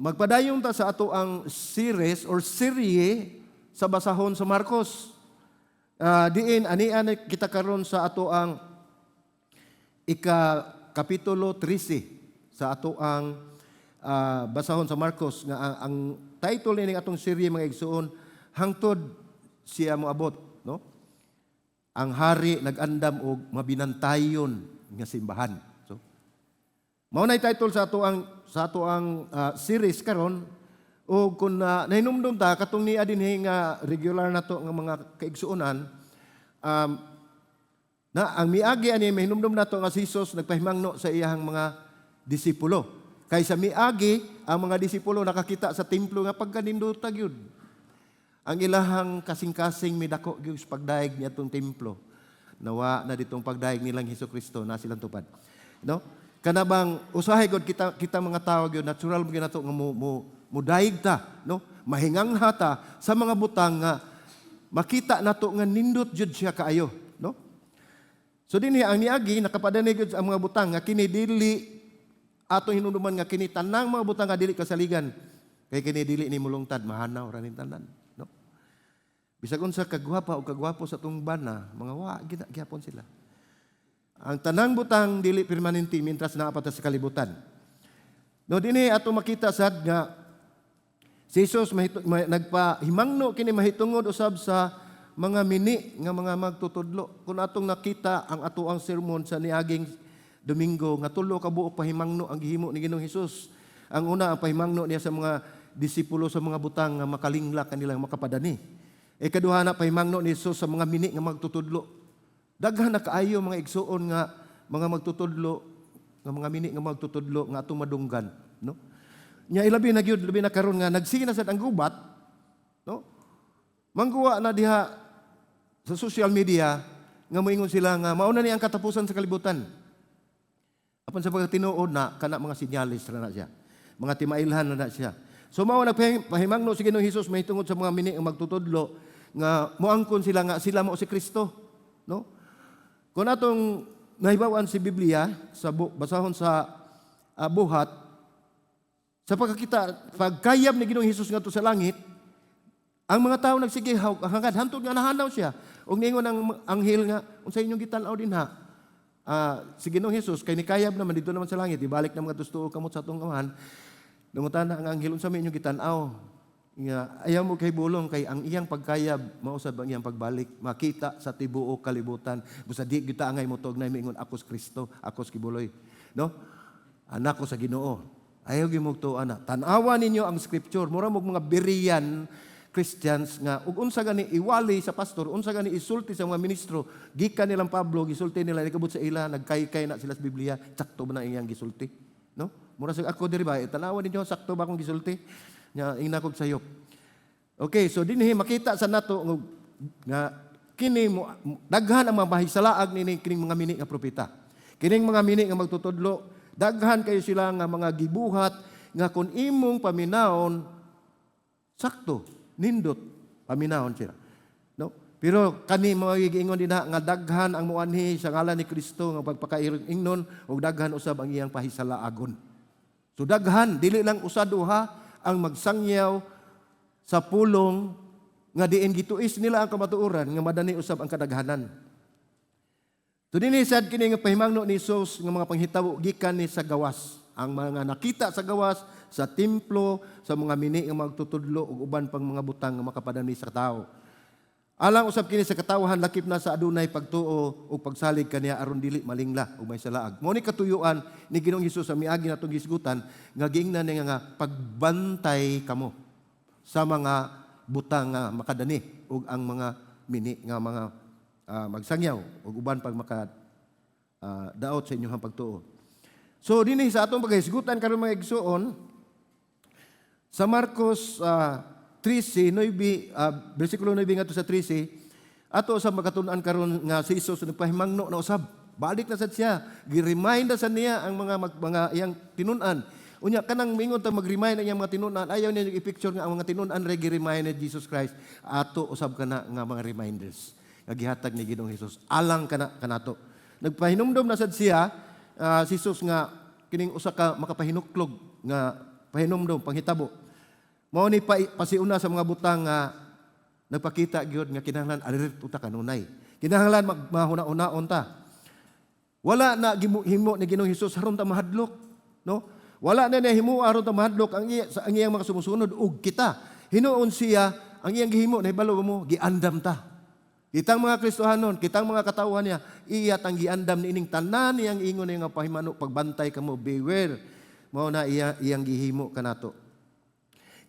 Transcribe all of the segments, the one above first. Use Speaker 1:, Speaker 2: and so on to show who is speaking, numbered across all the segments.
Speaker 1: Magpadayon ta sa ato ang series or serye sa basahon sa Marcos. Diin ania na kita karon sa ato ang ika kapitulo 13 sa ato ang basahon sa Marcos nga ang title nining atong serye, mga igsuon, "Hangtod Siya Moabot," no? Ang hari nag-andam og mabinantayon nga simbahan. So mao na title sa ato ang series karon. O kung nahinumdum ta katong nia dinhi nga regular nato nga mga kaigsuonan, na ang miagi ani, mahinumdum nato nga si Jesus nagpahimangno sa iyang mga disipulo. Kay sa miagi, ang mga disipulo nakakita sa templo nga pagkaninduta gyud. Ang ilahang kasing-kasing midako gyud sa pagdayeg niadtong templo. Nawa na ditong pagdayeg nilang Hesus Kristo na silang tupad. No? Kana bang usahay gud kita kita mga tao gyud, natural gyud nato nga mo mudayeg ta, no? Mahingangha ta sa mga butang nga makita nato nga nindot jud siya kaayo, no? So dinhi ang niagi nakapadani gyud ang mga butang nga kini dili ato hinumduman nga kini tanang mga butang nga dili kasaligan kay kini dili ni mulungtad, mahanaw ra ning tanan, no? Bisag unsa kagwapa o kagwapo sa atong bana, mga wa gina gyapon sila. Ang tanang butang dili permanente mientras naa pa ta sa kalibutan. No, dinhi ato makita sad nga si Jesus nagpahimangno kini mahitungod usab sa mga mini nga mga magtutudlo. Kung atong nakita ang ato ang sermon sa niaging Domingo nga tulo ka buok pahimangno ang gihimo ni Ginoong Hesus. Ang una, ang pahimangno niya sa mga disipulo sa mga butang nga makalingla kanilang makapadani. Ikaduha na, pahimangno ni Jesus sa mga mini nga magtutudlo. Daghan na kaayo, mga igsuon, nga mga magtutudlo, nga mga mini nga magtutudlo nga atong madunggan, no? Nya ilabi na gyud, labi na karon nga nagsige na sad ang gubat, no? Mangguwa na diha sa social media nga moingon sila nga mao na ni ang katapusan sa kalibutan. Apan sa pagkatinuod na kana mga sinyalis ra na siya. Mga timailhan na na siya. So mao nagpahimangno si Ginoong Hesus mahitungod sa mga mini nga magtutudlo nga moangkon sila nga sila mao si Kristo, no? Kung atong nahibaw-an si Biblia sa basahon sa Buhat, sa pagkakita pagkayab ni Ginoong Hesus ngadto sa langit, ang mga tao nagsige hangad hantod nga nahanaw siya. Ug niingon ang anghel nga, "Unsa inyong gitan-aw dinha?" Si Ginoong Hesus kay nikayab naman dito naman sa langit, ibalik na mga tustuo kamot sa atong Amahan. Nangutana ang anghel, "Unsa may inyong gitan-aw?" Nga ayaw mo kay bulong kay ang iyang pagkayab mao sad ang iyang pagbalik makita sa tibuok kalibutan. Busa di gyud ta angay motuo na miingon, "Ako si Kristo, ako si Kibuloy." No? Anak ko sa Ginoo. Ayaw gyud mo tuo ana. Tan-awa ninyo ang scripture. Mura mo mga Berean Christians nga ug unsa gani iwali sa pastor, unsa gani isulti sa mga ministro, gikan nilang Pablo, gisulti nila nikabot sa ila, nagkaykay na sila sa Biblia, sakto ba na iyang gisulti? No? Mura sa ako diri ba, tan-awa ninyo, sakto ba akong gisulti? Nya ingna kog sayop. Okay, so dinhi makita sa nato nga kini mo daghan ang mga mahisalaag nini kining mga mini nga propeta. Kining mga mini nga magtutudlo, daghan kayo sila nga mga gibuhat nga kung imong paminawon, sakto, nindot, paminawon sila. No? Pero kani mga giingon dinha nga daghan ang muanhi sa ngalan ni Kristo nga pagpakaingnon ug daghan usab ang iyang pahisalaagon. So daghan, dili lang usa duha ang magsangyaw sa pulong nga diin gituis nila ang kamatuoran nga madani usab ang kadaghanan. So dinhi sad kini nga pahimangno ni Jesus nga mga panghitabo gikan ni sa gawas. Ang mga nakita sa gawas, sa templo, sa mga mini nga magtutudlo ug uban pang mga butang nga makapadani sa tao. Alang usab kini sa katawahan, lakip na sa adunay pagtuo ug pagsalig kaniya aron dili malingla ug may salaag. Mao ni katuyuan ni Ginoong Hesus sa miagi natong hisgutan nga giingnan niya nga pagbantay kamo sa mga butang nga makadani ug ang mga mini nga mga magsangyaw ug uban pag maka daot sa inyong pagtuo. So dinhi sa atong paghisgutan karon, mga igsuon, sa Marcos 13, 9, versikulo 9 ngadto sa 13, ato sa makatun-an karon nga si Jesus nagpahimangno na usab. Balik na sad siya. Gi-remind na sad niya ang mga iyang tinun-an. Unya kanang mingon ta mag-remind ang iyang mga tinun-an, ayaw niya i-picture nga ang mga tinun-an ra gi-remind ni Jesus Christ. Ato usab kana nga mga reminders nga gihatag ni Ginoong Hesus alang kana kanato. Nagpahinumdom na sad siya, si Jesus, nga kining usa ka makapahinuklog nga pahinumdom, panghitabo. Mao ni pa, pasiuna sa mga butang nga nagpakita gyud nga kinahanglan alerto ta kanunay. Kinahanglan mahuna-hunaon ta. Wala na himo ni Ginoong Hesus aron ta mahadlok, no? Wala na niya himo aron ta mahadlok ang iya, sa ang iyang mga sumusunod ug kita. Hinuon siya ang iyang gihimo, nahibalo mo, giandam ta. Kitang mga Kristohanon, kitang mga katawhan niya, iya tang giandam niining tanan niyang ingon niya nga pahimano, pagbantay kamo, beware. Mao na iya iyang gihimo kanato.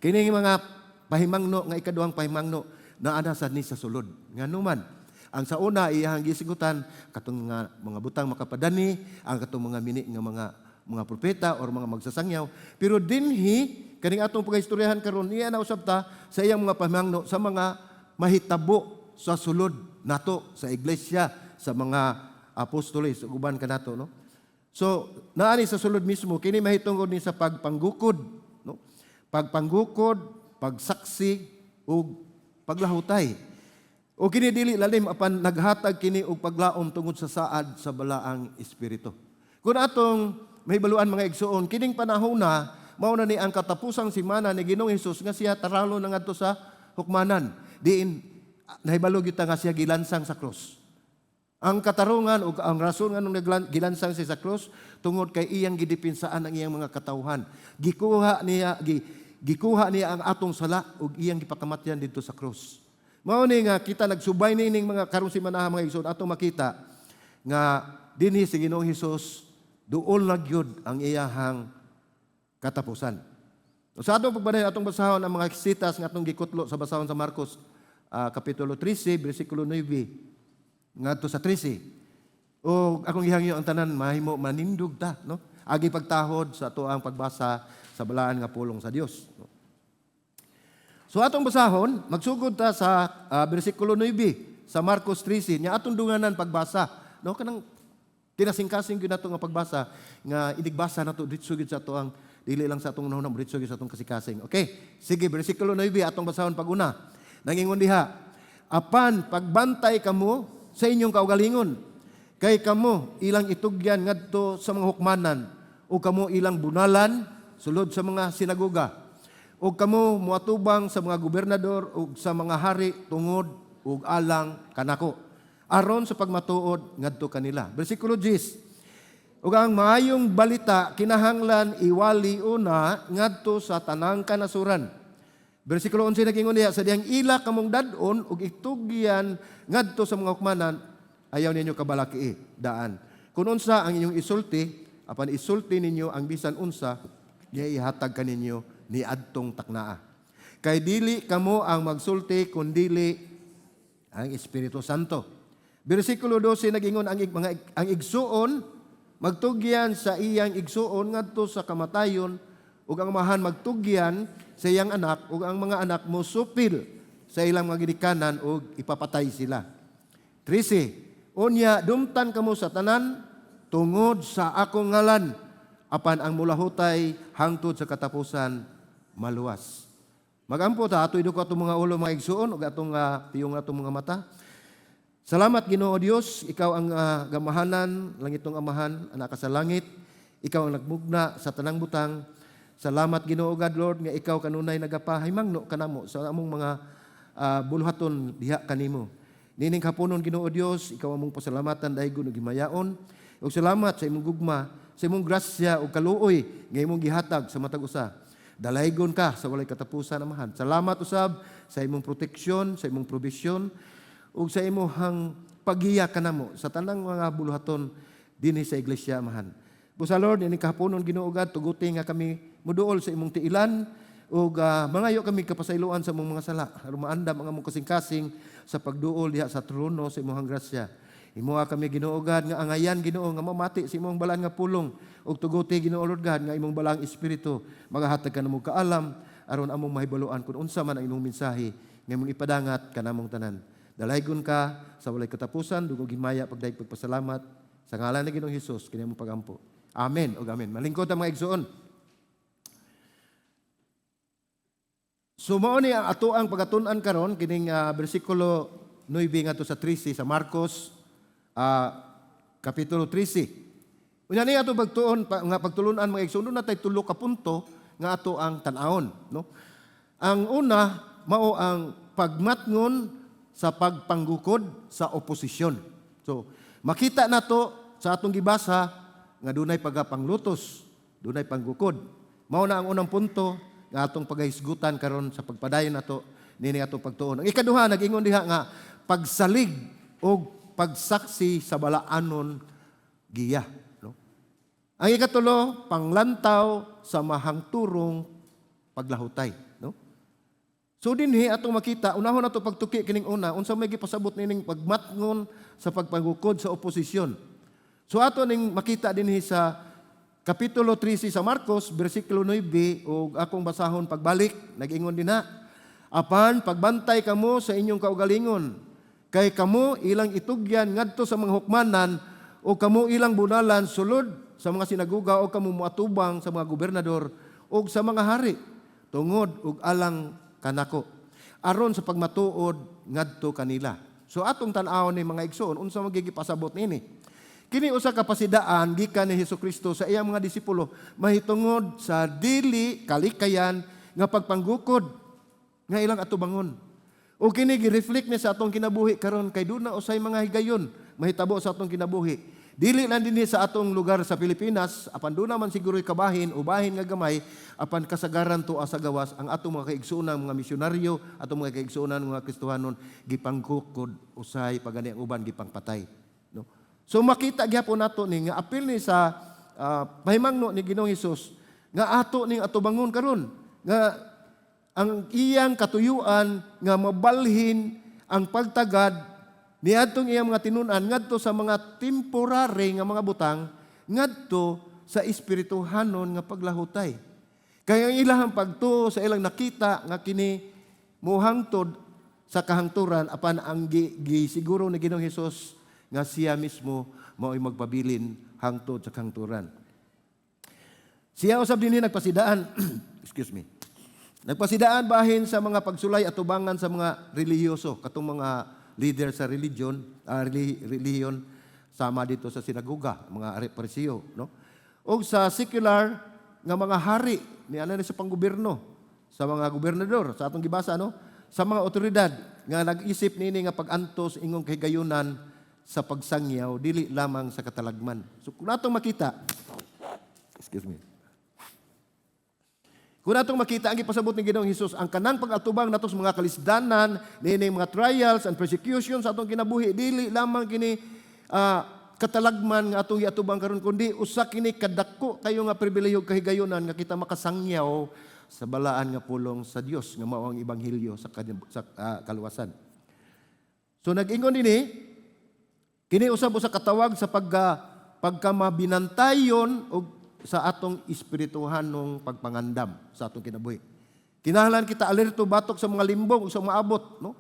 Speaker 1: Kini mga pahimangno nga ikaduhang pahimangno naa na sad ni sa sulod. Ngano man, ang sa una iyang gisigutan katong nga mga butang makapadani, ang katong mga mini nga mga propeta or mga magsasangyaw. Pero dinhi kaning atong pagaistoryahan karon, iya na usab ta sa iyang mga pahimangno sa mga mahitabo sa sulod nato sa iglesia, sa mga apostoles ug uban kanato, no? So, naa ni sa sulod mismo, kini mahitungod ni sa pagpanggukod, no? Pagpanggukod, pagsaksi ug paglahutay. O kini dili lalim apan naghatag kini og paglaom tungod sa saad sa Balaang Espiritu. Kung atong mahibaluan, mga igsuon, kining panahon na mao na ni ang katapusang simana ni Ginoong Hesus nga siya taralo na ngadto sa hukmanan. Diin nahibalo gyud ta nga siya gilansang sa krus. Ang katarungan o ang rason nga nung gilansang siya sa krus tungod kay iyang gidepensahan ang iyang mga katawhan. Gikuha niya ang atong sala ug iyang gipakamatyan didto sa krus. Mao ni nga kita nagsubay niining mga karong simanaha, mga igsoon, atong makita nga dinhi si Ginoong Hesus duol na gyud ang iyahang katapusan. Sa atong pagbanay, atong basahon ang mga sitas nga atong gikutlo sa basahon sa Marcos kapitulo 13 bersikulo 9 ngadto sa 13. O akong gihangyo ang tanan mahimo manindog ta, no? Agi pagtahod sa atoang pagbasa sa balaan nga pulong sa Dios, no? So atong basahon, magsugod ta sa bersikulo 9 sa Marcos 13 nya atong dunganan pagbasa, no? Kanang kinasingkasing gyud nato nga pagbasa nga inigbasa nato diretso gyud sa atoang, dili lang sa atong hunahuna, diretso gyud sa atong kasikasing. Okay, sige, bersikulo 9 atong basahon pag-una. Nangingon diha, "Apan pagbantay kamo sa inyong kaugalingon, kay kamo ilang itugyan ngadto sa mga hukmanan o kamo ilang bunalan sulod sa mga sinagoga o kamo muatubang sa mga gobernador ug sa mga hari tungod ug alang kanako, aron sa pagmatuod ngadto kanila." Bersikulo 10. "Ug ang maayong balita kinahanglan iwali una ngadto sa tanang kanasuran." Bersikulo 11, nagingon niya, "Sa dihang ila kamong dad-on ug itugyan ngadto sa mga hukmanan, ayaw ninyo kabalaki daan kung unsa ang inyong isulti, apan isulti ninyo ang bisan unsa nga ihatag kaninyo ni adtong taknaa. Kay dili kamo ang magsulti kundili ang Espiritu Santo." Bersikulo 12, nagingon, ang mga ang igsuon magtugyan sa iyang igsuon ngadto sa kamatayon ug ang amahan magtugyan sa iyang anak ug ang mga anak mosupil sa ilang mga ginikanan ug ipapatay sila. 13. "Unya dumtan kamo sa tanan tungod sa akong ngalan, apan ang mulahutay hangtod sa katapusan maluwas." Magampo ta, atoy duko atong mga ulo, mga igsuon, ug atong piyong atong mga mata. Salamat, Ginoo Dios, ikaw ang gamahanan, langitong Amahan, anak ka sa langit. Ikaw ang nagmugna sa tanang butang. Salamat, Ginoo God Lord, nga ikaw kanunay nagapahimangno kanamo sa among mga buluhaton diha kanimo. Nining haponon, Ginoo Dios, ikaw among pasalamatan dahil ug himayaon. Ug salamat sa imong gugma, sa imong grasya ug kaluoy nga imong gihatag sa matag usa. Dalaygon ka sa walay katapusan, Amahan. Salamat usab sa imong proteksyon, sa imong provision ug sa imong paggiya kanamo sa tanang mga buluhaton dinhi sa iglesia, Amahan. Busa Lord, ini kahaponon, Ginoo God, tuguti nga kami muduol sa imong tiilan ug mangayo kami kapasayloan sa imong mga sala aron maandam ang among kasing-kasing sa pagduol diha sa trono sa imong grasya. Imoha kami, Ginoo God, nga angayan, Ginoo, nga mamati sa imong balaan nga pulong ug tuguti, Ginoo Lord God, nga imong balaang Espiritu magahatag kanamo kaalam aron among mahibaluan kung unsa man ang imong mensahe nga imong ipadangat kanamong tanan. Dalaygon ka sa walay katapusan, dugog himaya, pagdayeg, pagpasalamat sa ngalan ni Ginoong Hesus kini among pagampo. Amen ug amen. Malingkod ang mga igsuon. So mao ni ang ato ang pagatun-an karon, kining bersikulo 9 ngadto sa 13 sa Marcos kapitulo 13. Unya ni ato pagtuon pa, nga pagtulunan, mga igsoon, na tay tulo ka punto nga ato ang tan-awon, no? Ang una mao ang pagmatngon sa pagpanggukod sa oposisyon. So, makita nato sa atong gibasa nga dunay pagapanglutos, dunay panggukod. Mao na ang unang punto nga atong pagahisgutan karon sa pagpadayon nato nini atong pagtuon. Ang ikaduha, nag-ingon diha nga pagsalig og pagsaksi sa balaanon giya, no? Ang ikatulo, panglantaw sa mahangturong paglahutay, no? So dinhi atong makita, unahon nato pagtuki kining una, unsa may gipasabot nining pagmatngon sa pagpanggukod sa oposisyon. So ato ning makita dinhi sa Kapitulo 13 sa Marcos, bersikulo 9, ug akong basahon pagbalik, nag-ingon dinha, "Apan pagbantay kamo sa inyong kaugalingon, kay kamo ilang itugyan ngadto sa mga hukmanan o kamo ilang bunalan sulod sa mga sinaguga o kamo moatubang sa mga gobernador o sa mga hari tungod ug alang kanako, aron sa pagmatuod ngadto kanila." So atong tan-awon ni, mga igsoon, unsa magigi pasabot nini. Kini usa ka pasidaan gikan ni Hesukristo sa iyang mga disipulo mahitungod sa dili kalikayan nga pagpanggukod nga ilang atubangon. O kini gi-reflect ni sa atong kinabuhi karon kay duna usay mga higayon mahitabo sa atong kinabuhi. Dili lang dinhi sa atong lugar sa Pilipinas, apan duna man siguro kabahin o bahin nga gamay, apan kasagaran tuwa sa gawas ang atong mga kaigsuonan mga misyonaryo, atong mga kaigsuonan mga Kristohanon gipanggukod usay pagani, ang uban gipangpatay, no? So makita gyapon nato ni nga apil ni sa pahimangno ni Ginoong Hesus nga ato ning atubangon karon nga ang iyang katuyuan nga mabalhin ang pagtagad niadtong iyang mga tinun-an ngadto sa mga temporary nga mga butang ngadto sa espirituhanon nga paglahutay. Kaya ang ilahang pagtuo sa ilang nakita nga kini muhangtod sa kahangturan, apan ang gisiguro ni Ginoong Hesus nga siya mismo mao'y magpabilin hangtod sa kahangturan. Siya usab dinhi nagpasidaan, excuse me. Nagpasidaan bahin sa mga pagsulay atubangan sa mga relihiyoso, katong mga leader sa religion, relihiyon sama dito sa sinagoga, mga Pariseo, no? O sa secular nga mga hari ni ana ni sa panggobyerno, sa mga gobernador, sa atong gibasa, no? Sa mga otoridad nga nag-isip nini nga pag-antos ingong kahigayunan sa pagsangyaw dili lamang sa katalagman. So kung atong makita, excuse me. Kung atong makita ang gipasabot ni Ginoong Hesus, ang kanang pag-atubang nato sa mga kalisdanan, niini mga trials and persecutions sa atong kinabuhi, dili lamang kini katalagman nga atong giatubang karon, kundi usa kini kadako kayo nga pribilehiyo, kahigayunan nga kita makasangyaw sa balaan nga pulong sa Dios nga mao ang ebanghelyo sa kaluwasan. So nag-ingon dinhi, kini usab usa katawag sa pagkamabinantayon og sa atong espirituhanong pagpangandam sa atong kinabuhi. Kinahanglan kita alerto batok sa mga limbong ug sa maabot, no?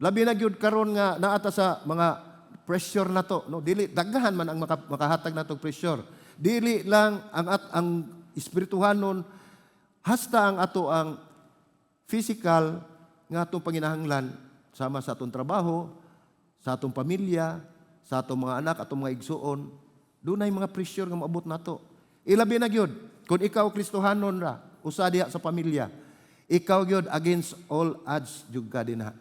Speaker 1: Labi na gyud karon nga naa ta sa mga pressure nato, no? Dili daghan man ang makahatag nato pressure. Dili lang ang espirituhanon, hasta ang ato ang physical nga atong panginahanglan sama sa atong trabaho, sa atong pamilya, sa atong mga anak, atong mga igsuon, dunay mga pressure nga maabot nato. Ilabi na gyud kung ikaw Kristohanon ra, usa diha sa pamilya. Ikaw gyud, against all odds jud ka dinha.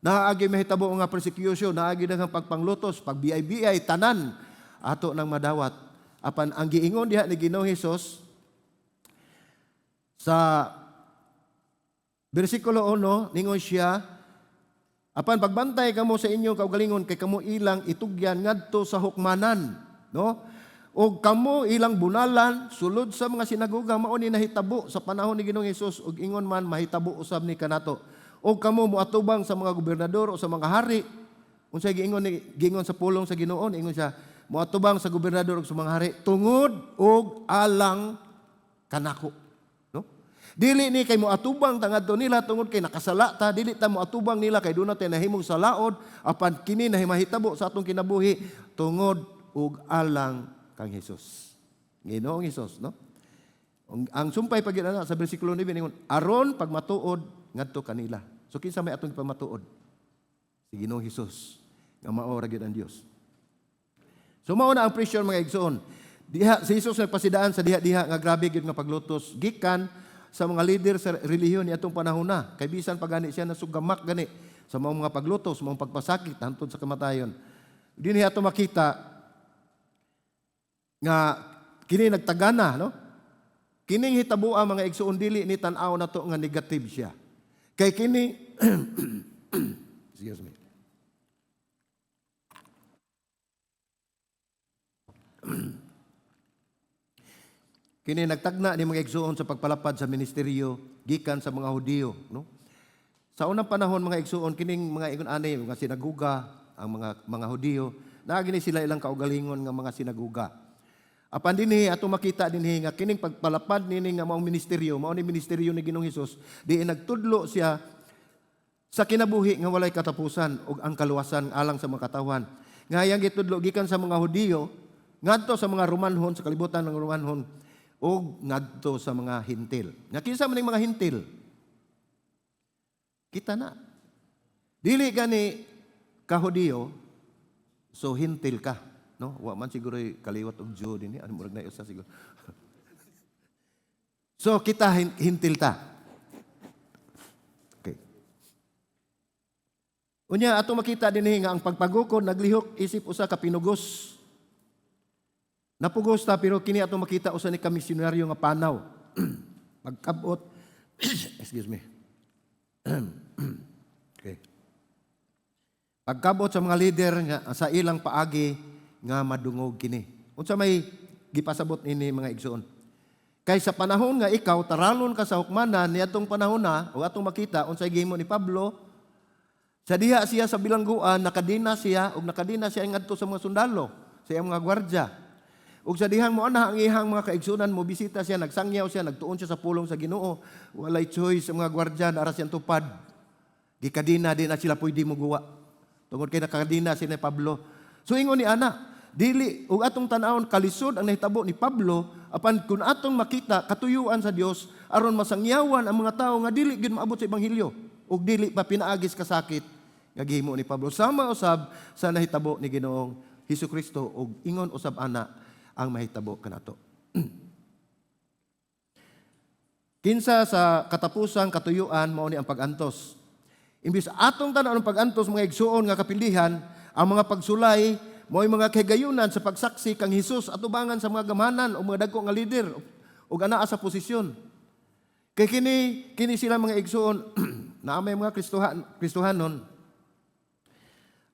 Speaker 1: Naagi mahitabo nga persecution, naagi ang pagpanglutos, pagbiay-biay, tanan ato nang madawat. Apan ang giingon diha ni Ginoong Hesus sa bersikulo 1, ningon siya, "Apan pagbantay kamo sa inyong kaugalingon kay kamo ilang itugyan ngadto sa hukmanan," no? "O kamo ilang bunalan sulod sa mga sinagoga." Mao ni nahitabo sa panahon ni Ginoong Hesus ug ingon man mahitabo usab ni kanato. "O kamo moatubang sa mga gobernador o sa mga hari." Unsay giingon sa pulong sa Ginoo? Ingon siya, moatubang sa gobernador ug sa mga hari tungod og alang kanako. No? Dili ni kay moatubang ta ngadto nila tungod kay nakasala ta, dili ta moatubang nila kay duna tay nahimong salaod, apan kini na mahitabo sa atong kinabuhi tungod og alang kang Hesus. Ginoong Hesus, no? Ang sumpay pag na sa bersikulo 9 ningon, aron pagmatuod ngadto kanila. So kinsa may atong ipamatuod? Si Ginoong Hesus nga mao ra gyud ang Dios. So mao na ang pressure, mga igsoon. Diha si Jesus nagpasidaan sa diha-diha nga grabe gyud nga paglutos gikan sa mga leader sa relihiyon niadtong panahon na. Kay bisan pa gani siya nasugamak gani sa mga paglutos, mga pagpasakit hantod sa kamatayon. Dinhi ato makita nga kini nagtagana, no? Kining hitaboa, mga igsuon, dili ni tan-aw nato nga negative siya. Kay kini, excuse me. Kini nagtagna ni mga igsuon sa pagpalapad sa ministeryo gikan sa mga Hudiyo, no? Sa unang panahon, mga igsuon, kining mga ingon ani mga sinaguga, ang mga Hudiyo, naa gini sila ilang kaugalingon nga mga sinaguga. Apan dinhi ato makita dinhi nga kining pagpalapad nini nga maong ministeryo, mao ni ministeryo ni Ginoong Hesus, diin nagtudlo siya sa kinabuhi nga walay katapusan ug ang kaluwasan alang sa mga katawhan. Nga iyang gitudlo gikan sa mga Hudiyo ngadto sa mga Romanhon, sa kalibutan ng Romanhon, ug ngadto sa mga Hintil. Nga kinsa man ning mga Hintil? Kita na. Dili gani ka Hudiyo, so Hintil ka, no? Wa man siguro kaliwat og Jew dinhi, ano, murag na usa siguro. So kita Hintil ta. Okay. Unya ato makita dinhi nga ang pagpagukod naglihok isip usa ka pinugos. Napugos ta, pero kini ato makita usa ni ka misyonaryo nga panaw. Pagkabot, excuse me. Okay. Pagkabot sa mga leader nga sa ilang paagi nga madungog kini. Unsa may gipasabot nini, mga igsoon? Kay sa panahon nga ikaw taralon ka sa hukmanan niadtong panahon na o atong makita unsay gihimo ni Pablo sa diha siya sa bilangguan, nakadina siya ug nakadina siya ngadto sa mga sundalo, sa iyang mga gwardya. Ug sa dihang mo ana ang iyang mga kaigsunan mo bisita siya, nagsangyaw siya, nagtuon siya sa pulong sa Ginoo. Walay choice ang mga gwardya, ara siyang tupad. Gikadina, di na sila pwede mo guwa. Tungod kay nakadina si ni Pablo. So ingon ni ana, dili ug atong tan-awon kalisod ang nahitabo ni Pablo, apan kun atong makita katuyuan sa Dios aron masangyawan ang mga tawo nga dili gyud maabot sa ebanghelyo ug dili pa pinaagis kasakit nga gihimo ni Pablo. Sama usab sa nahitabo ni Ginoong Hesukristo ug ingon usab ana ang mahitabo kanato. Kinsa sa katapusang katuyuan mao ni ang pag-antos. Imbis atong tan ang pag-antos, mga igsuon, nga kapilihan, ang mga pagsulay mo'y mga kahigayunan sa pagsaksi kang Hesus atubangan sa mga gamanan o mga dagko nga leader ug anaa sa posisyon. Kay kini kini sila, mga igsuon, naa may mga Kristohanon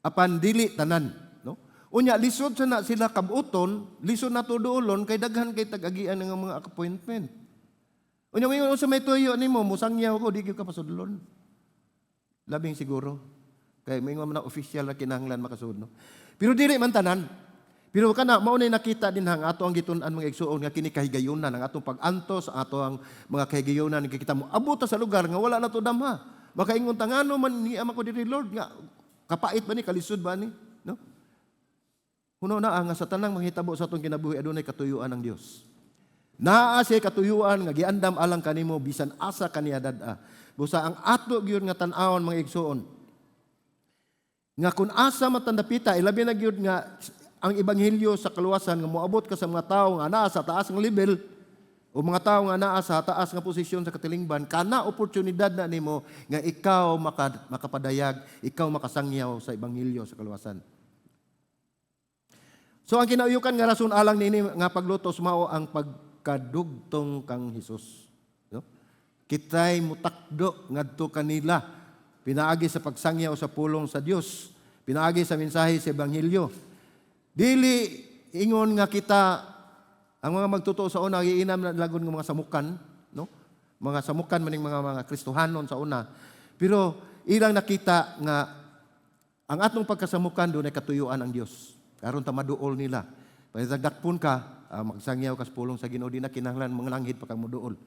Speaker 1: apan dili tanan, no? Unya lisod sa na sila kabuton, lisod na duolon kay daghan kay tag-agian ng mga appointment. Unya moingon, "Unsa may tuyo nimo?" "Musangyaw ko." Di gyud ka pasudlon. Labing siguro. Kay moingon man na official na kinahanglan makasud, no? Pero dili man tanan. Pero kana mao nay nakita din ang ato ang gitun-an, mga igsuon, nga kini kahigayunan ang atong pag-antos, ang ato ang mga kahigayunan nga kita mo abot ta sa lugar nga wala na to damha. Makaingon ta, "Ngano man ni ama ko diri, Lord, nga kapait ba ni, kalisod ba ni?" No? Huno na nga sa tanang manghitabo sa atong kinabuhi adunay katuyuan ng Dios. Naa siya katuyuan nga giandam alang kanimo bisan asa kaniya dad-a. Busa ang ato gyud nga tan-awon, mga igsuon, nga kung asa matandapita, ilabi na gyud nga ang ebanghelyo sa kaluwasan nga moabot ka sa mga tawo nga naa sa taas ng level o mga tawo nga naa sa taas nga posisyon sa katilingban, kana oportunidad na nimo nga ikaw makapadayag, ikaw makasangyaw sa ebanghelyo sa kaluwasan. So ang kinauyukan nga rason alang nini nga paglutos mao ang pagkadugtong kang Hesus. No? Kitay mutakdo ngadto kanila pinaagi sa pagsangyaw sa pulong sa Dios, pinaagi sa mensahe sa ebanghelyo. Dili ingon nga kita ang mga magtotoo sa una giinam na lagon nga mga samukan, no? Mga samukan maning mga Kristohanon sa una. Pero ilang nakita nga ang atong pagkasamukan dunay katuyuan ang Dios. Aron ta maduol nila. Pag ka, magsangyaw ka sa pulong sa Ginoo, di na kinahanglan mga langhid pa kang moduol.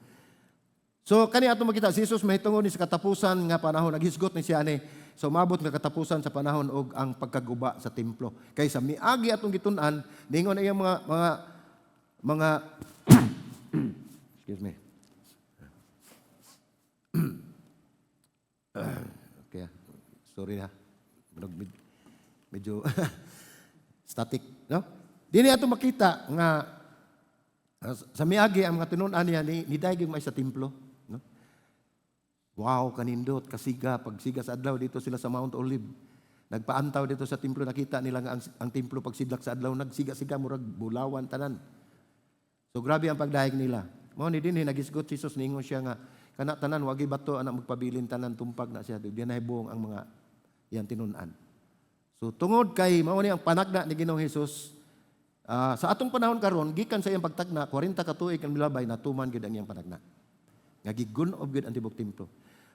Speaker 1: So kani ato makita si Jesus mahitungod ni sa katapusan nga panahon, naghisgot ni siya ani so mabot nga katapusan sa panahon og ang pagkaguba sa templo. Kay sa miagi atong gitun-an, ningon ang mga excuse me. Okay. Sorry ha. Medyo static, no? Dini ato makita nga Sa miagi ang mga tinun-an niya ni nidayeg may sa templo, no? Wow, kanindot, kasiga, pagsiga sa adlaw dito sila sa Mount Olive. Nagpaantaw dito sa templo, nakita nila nga ang templo pagsidlak sa adlaw nagsiga-siga, murag bulawan tanan. So grabe ang pagdayeg nila. Mao ni dinhi nagisgot si Jesus, niingon siya nga kana tanan wagi bato ana magpabilin, tanan tumpag na siya. Di nahibong ang mga iyang tinun-an. So tungod kay mao ni ang panagna ni Ginoong Hesus, sa atong panahon karon, gikan sa iyang pagtagna 40 ka tuig ang milabay, natuman gyud ang iyang panagna. Nga gigun-ob gyud ang tibok templo.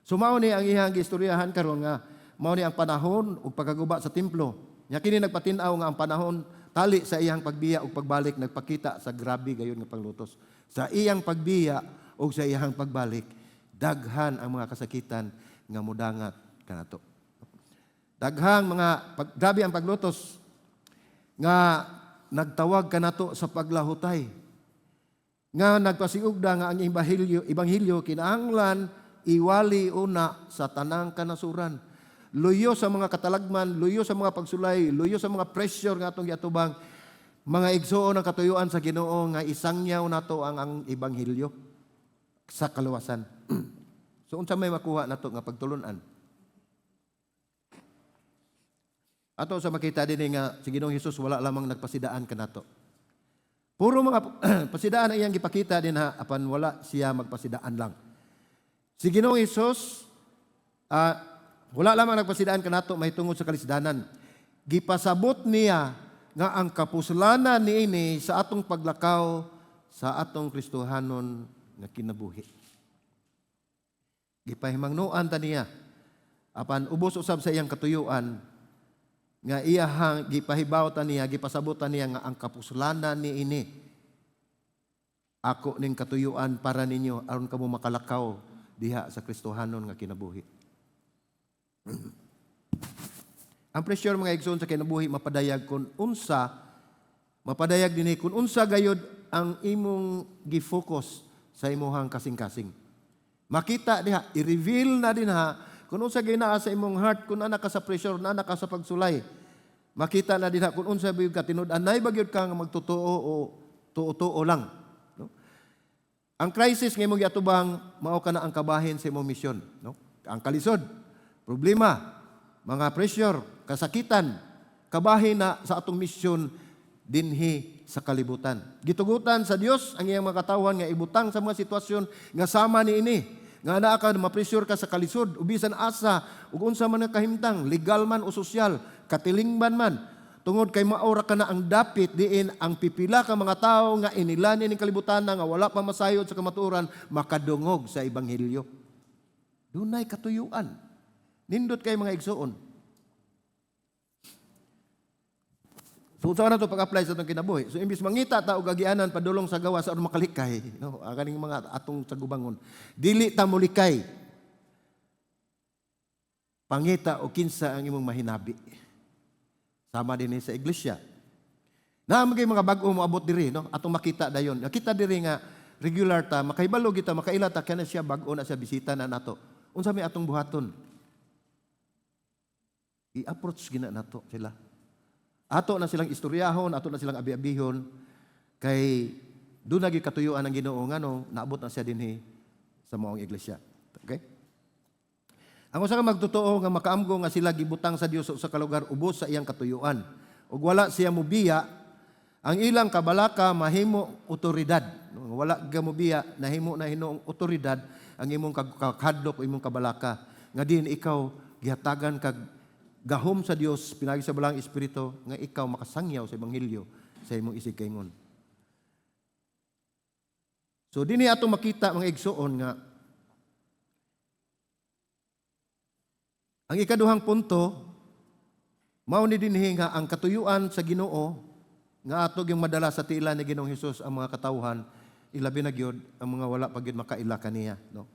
Speaker 1: So mao ni ang iyang giistoryahan karon nga mao ni ang panahon ug pagkaguba sa templo. Nya kini nagpatin-aw nga ang panahon tali sa iyang pagbiya ug pagbalik nagpakita sa grabe gayon nga panglutos. Sa iyang pagbiya ug sa iyang pagbalik, daghan ang mga kasakitan nga mudangat kanato. Daghang mga pag, grabe ang paglutos nga nagtawag kanato sa paglahutay. Nga nagpasiugda nga ang ebanghelyo kinahanglan iwali una sa tanang kanasuran. Luyo sa mga katalagman, luyo sa mga pagsulay, luyo sa mga pressure nga atong giatubang, mga igsuon, ang katuyuan sa Ginoo nga isangyaw nato ang ebanghelyo sa kaluwasan. So unsa may makuha nato nga pagtulunan? Ato sa makita dinhi nga si Ginoong Hesus wala lamang nagpasidaan kanato. Puro mga pasidaan ang iyang gipakita dinha, apan wala siya magpasidaan lang. Si Ginoong Hesus wala lamang nagpasidaan kanato mahitungod sa kalisdanan. Gipasabot niya nga ang kapuslanan niini sa atong paglakaw sa atong Kristohanon nga kinabuhi. Gipahimangnoan ta niya apan ubos usab sa iyang katuyuan nga iyahang gipahibaw ta niya, gipasabot ta niya nga ang kapuslanan niini, ako ning katuyuan para ninyo aron kamo makalakaw diha sa Kristohanon nga kinabuhi. Ang pressure, mga igsoon, sa kinabuhi mapadayag kung unsa, mapadayag dinhi kung unsa gayod ang imong gi-focus sa imuhang kasing-kasing. Makita diha, i-reveal na dinha kung unsa gyud naa sa imong heart, kung naa ka sa pressure, naa ka sa pagsulay. Makita na dinha kung unsa ba ka tinud-anay ba gyud ka nga magtotoo o tuo-tuo lang. No? Ang crisis nga imong giatubang mao kana ang kabahin sa imong misyon, no? Ang kalisod, problema, mga pressure, kasakitan, kabahin na sa atong misyon dinhi sa kalibutan. Gitugutan sa Dios ang iyang mga katawhan nga ibutang sa mga sitwasyon nga sama niini. Nga naa ka, ma-pressure ka sa kalisod, o bisan asa, ug unsa man nga kahimtang, legal man o sosyal, katilingban man. Tungod kay maora ka na ang dapit diin ang pipila ka mga tawo nga inilani ning kalibutan nga wala pa masayod sa kamatuoran makadungog sa ebanghelyo. Dunay katuyuan. Nindot kay, mga igsuon. So unsa na to pag-apply sa atong kinabuhi? So imbis mangita ta og agianan padulong sa gawas aron makalikay, no, ang kaning mga atong sagubangon. Dili ta molikay. Pangita og kinsa ang imong mahinabi. Sama din sa iglesia. Na magay mga bag-o moabot diri, no? Atong makita dayon. Nakita diri nga regular ta, makahibalo kita, makaila ta kana siya bag-o na siya, bisita na nato. Unsa may atong buhaton? I-approach gina nato sila. Ato na silang istoryahon, ato na silang abi-abihon kay doon nagi katuyuan ng Ginoo ngano naabot na siya dinhi sa maong iglesia. Okay? Ang usa ka magtotoo nga makaamgo nga sila gibutang sa Dios sa usa ka lugar ubos sa iyang katuyuan. Ug wala siya mobiya, ang ilang kabalaka mahimo otoridad. No, wala ka mobiya, nahimo na hinuong otoridad ang imong kahadlok o imong kabalaka. Nga din ikaw gihatagan kag gahom sa Dios pinagi sa Balaang Espiritu nga ikaw makasangyaw sa ebanghelyo sa imong isigkaingon. So dinhi atong makita, mga igsuon, nga ang ikaduhang punto mao ni dinhi nga ang katuyuan sa Ginoo nga ato gyung madala sa tiila ni Ginoong Hesus ang mga katawhan, ilabi na gyud ang mga wala pa gyud makaila kaniya, no?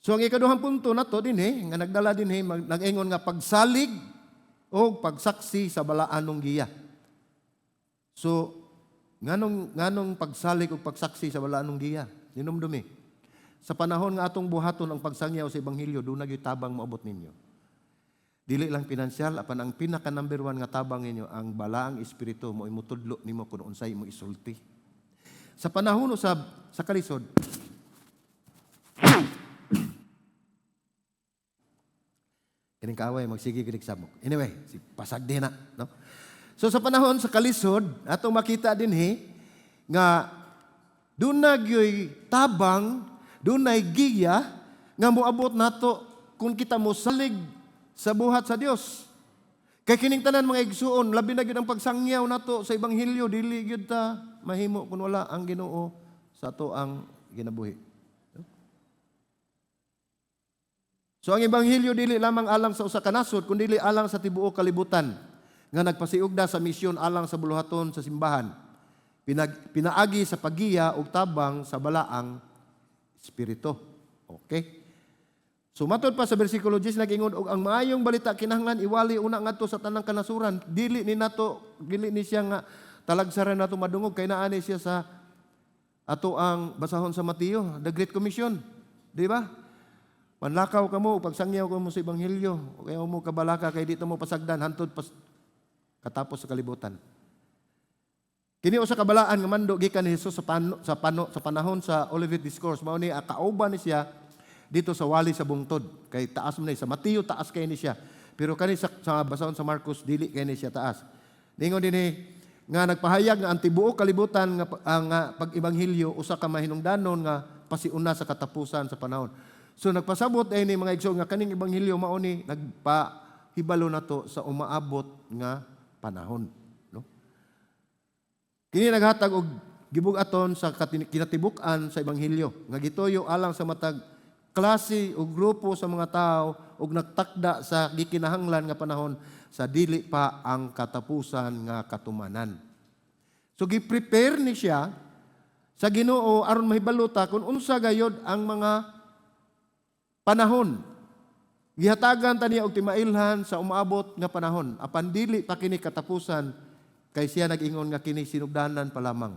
Speaker 1: So ang ikaduhang punto nato dinhi nga nagdala dinhi nag-ingon nga pagsalig o pagsaksi sa balaanong giya. So nganong pagsalig o pagsaksi sa balaanong giya? Hinumdumi. Sa panahon nga atong buhaton ang pagsangyaw sa ebanghelyo, doon na gyud tabang moabot ninyo. Dili lang pinansyal, apan ang pinaka number one nga tabang ninyo, ang Balaang Espiritu mo imutudlo nimo kung unsay imong isulti. Sa panahon usab sa kalisod, kining kaaway magsige kinig samok. Anyway, si pasag din na, no? So sa panahon sa kalisod, atong makita dinhi nga duna gyoy tabang, dunay giya nga moabot nato kung kita mosalig sa buhat sa Dios. Kay kining tanan, mga igsuon, labi na gyud ang pagsangyaw nato sa ebanghelyo, dili gyud ta mahimo kung wala ang Ginoo sa ato ang ginabuhi. So ang ebanghelyo dili lamang alang sa usa ka nasod, kundi alang sa tibuok kalibutan nga nagpasiugda sa misyon alang sa buluhaton sa simbahan. Pinaagi sa paggiya ug tabang sa Balaang Espiritu. Okay? So matod pa sa bersikulo 10, nag-ingon og ang maayong balita kinahanglan iwali una ngadto sa tanang kanasuran. Dili ni nato, dili ni siya nga talagsaran nato madungog kay naa ni siya sa ato ang basahon sa Mateo, the Great Commission. Di ba? Manlakaw kamo, pagsangyaw kamo sa ebanghelyo, kaya mo kabalaka kay dito mo pasagdan hantod pas katapos sa kalibutan. Kini usa ka balaan nga mando gikan ni Jesus sa panahon sa Olivet Discourse. Mao ni kauban ni siya dito sa wali sa bungtod. Kay taas man ni sa Mateo, taas kay ni siya. Pero kani sa basahon sa Marcos, dili kay ni siya taas. Ningon dinhi nga nagpahayag nga ang tibuok kalibutan nga ang pag-ebanghelyo usa ka mahinungdanon nga pasiuna sa katapusan sa panahon. So nagpasabot ay ni, mga igsoon, nga kaning ebanghelyo mao ni nagpahibalo nato sa umaabot nga panahon, no? Kini naghatag og gibug-aton sa kinatibuk-an sa ebanghelyo nga gituyo alang sa matag klase o grupo sa mga tao ug nagtakda sa gikinahanglan nga panahon sa dili pa ang katapusan nga katumanan. So gi-prepare ni siya sa Ginoo aron mahibalo ta kung unsa gayod ang mga panahon. Gihatagan ta niya og timailhan sa umaabot nga panahon. Apan dili pa kini katapusan kay siya nag-ingon nga kini sinugdanan pa lamang.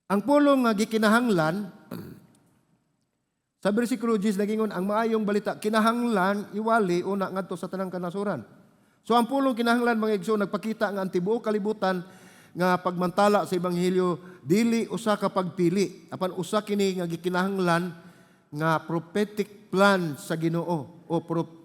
Speaker 1: Ang pulong nga gikinahanglan sa bersikulo 10, nagingon ang maayong balita kinahanglan iwali una ngadto sa tanang kanasuran. So ang pulong kinahanglan, mga igsoon, nagpakita nga ang tibuok kalibutan nga pagmantala sa ebanghelyo dili usa ka pagpili, apan usa kini nga gikinahanglan nga prophetic plan sa Ginoo o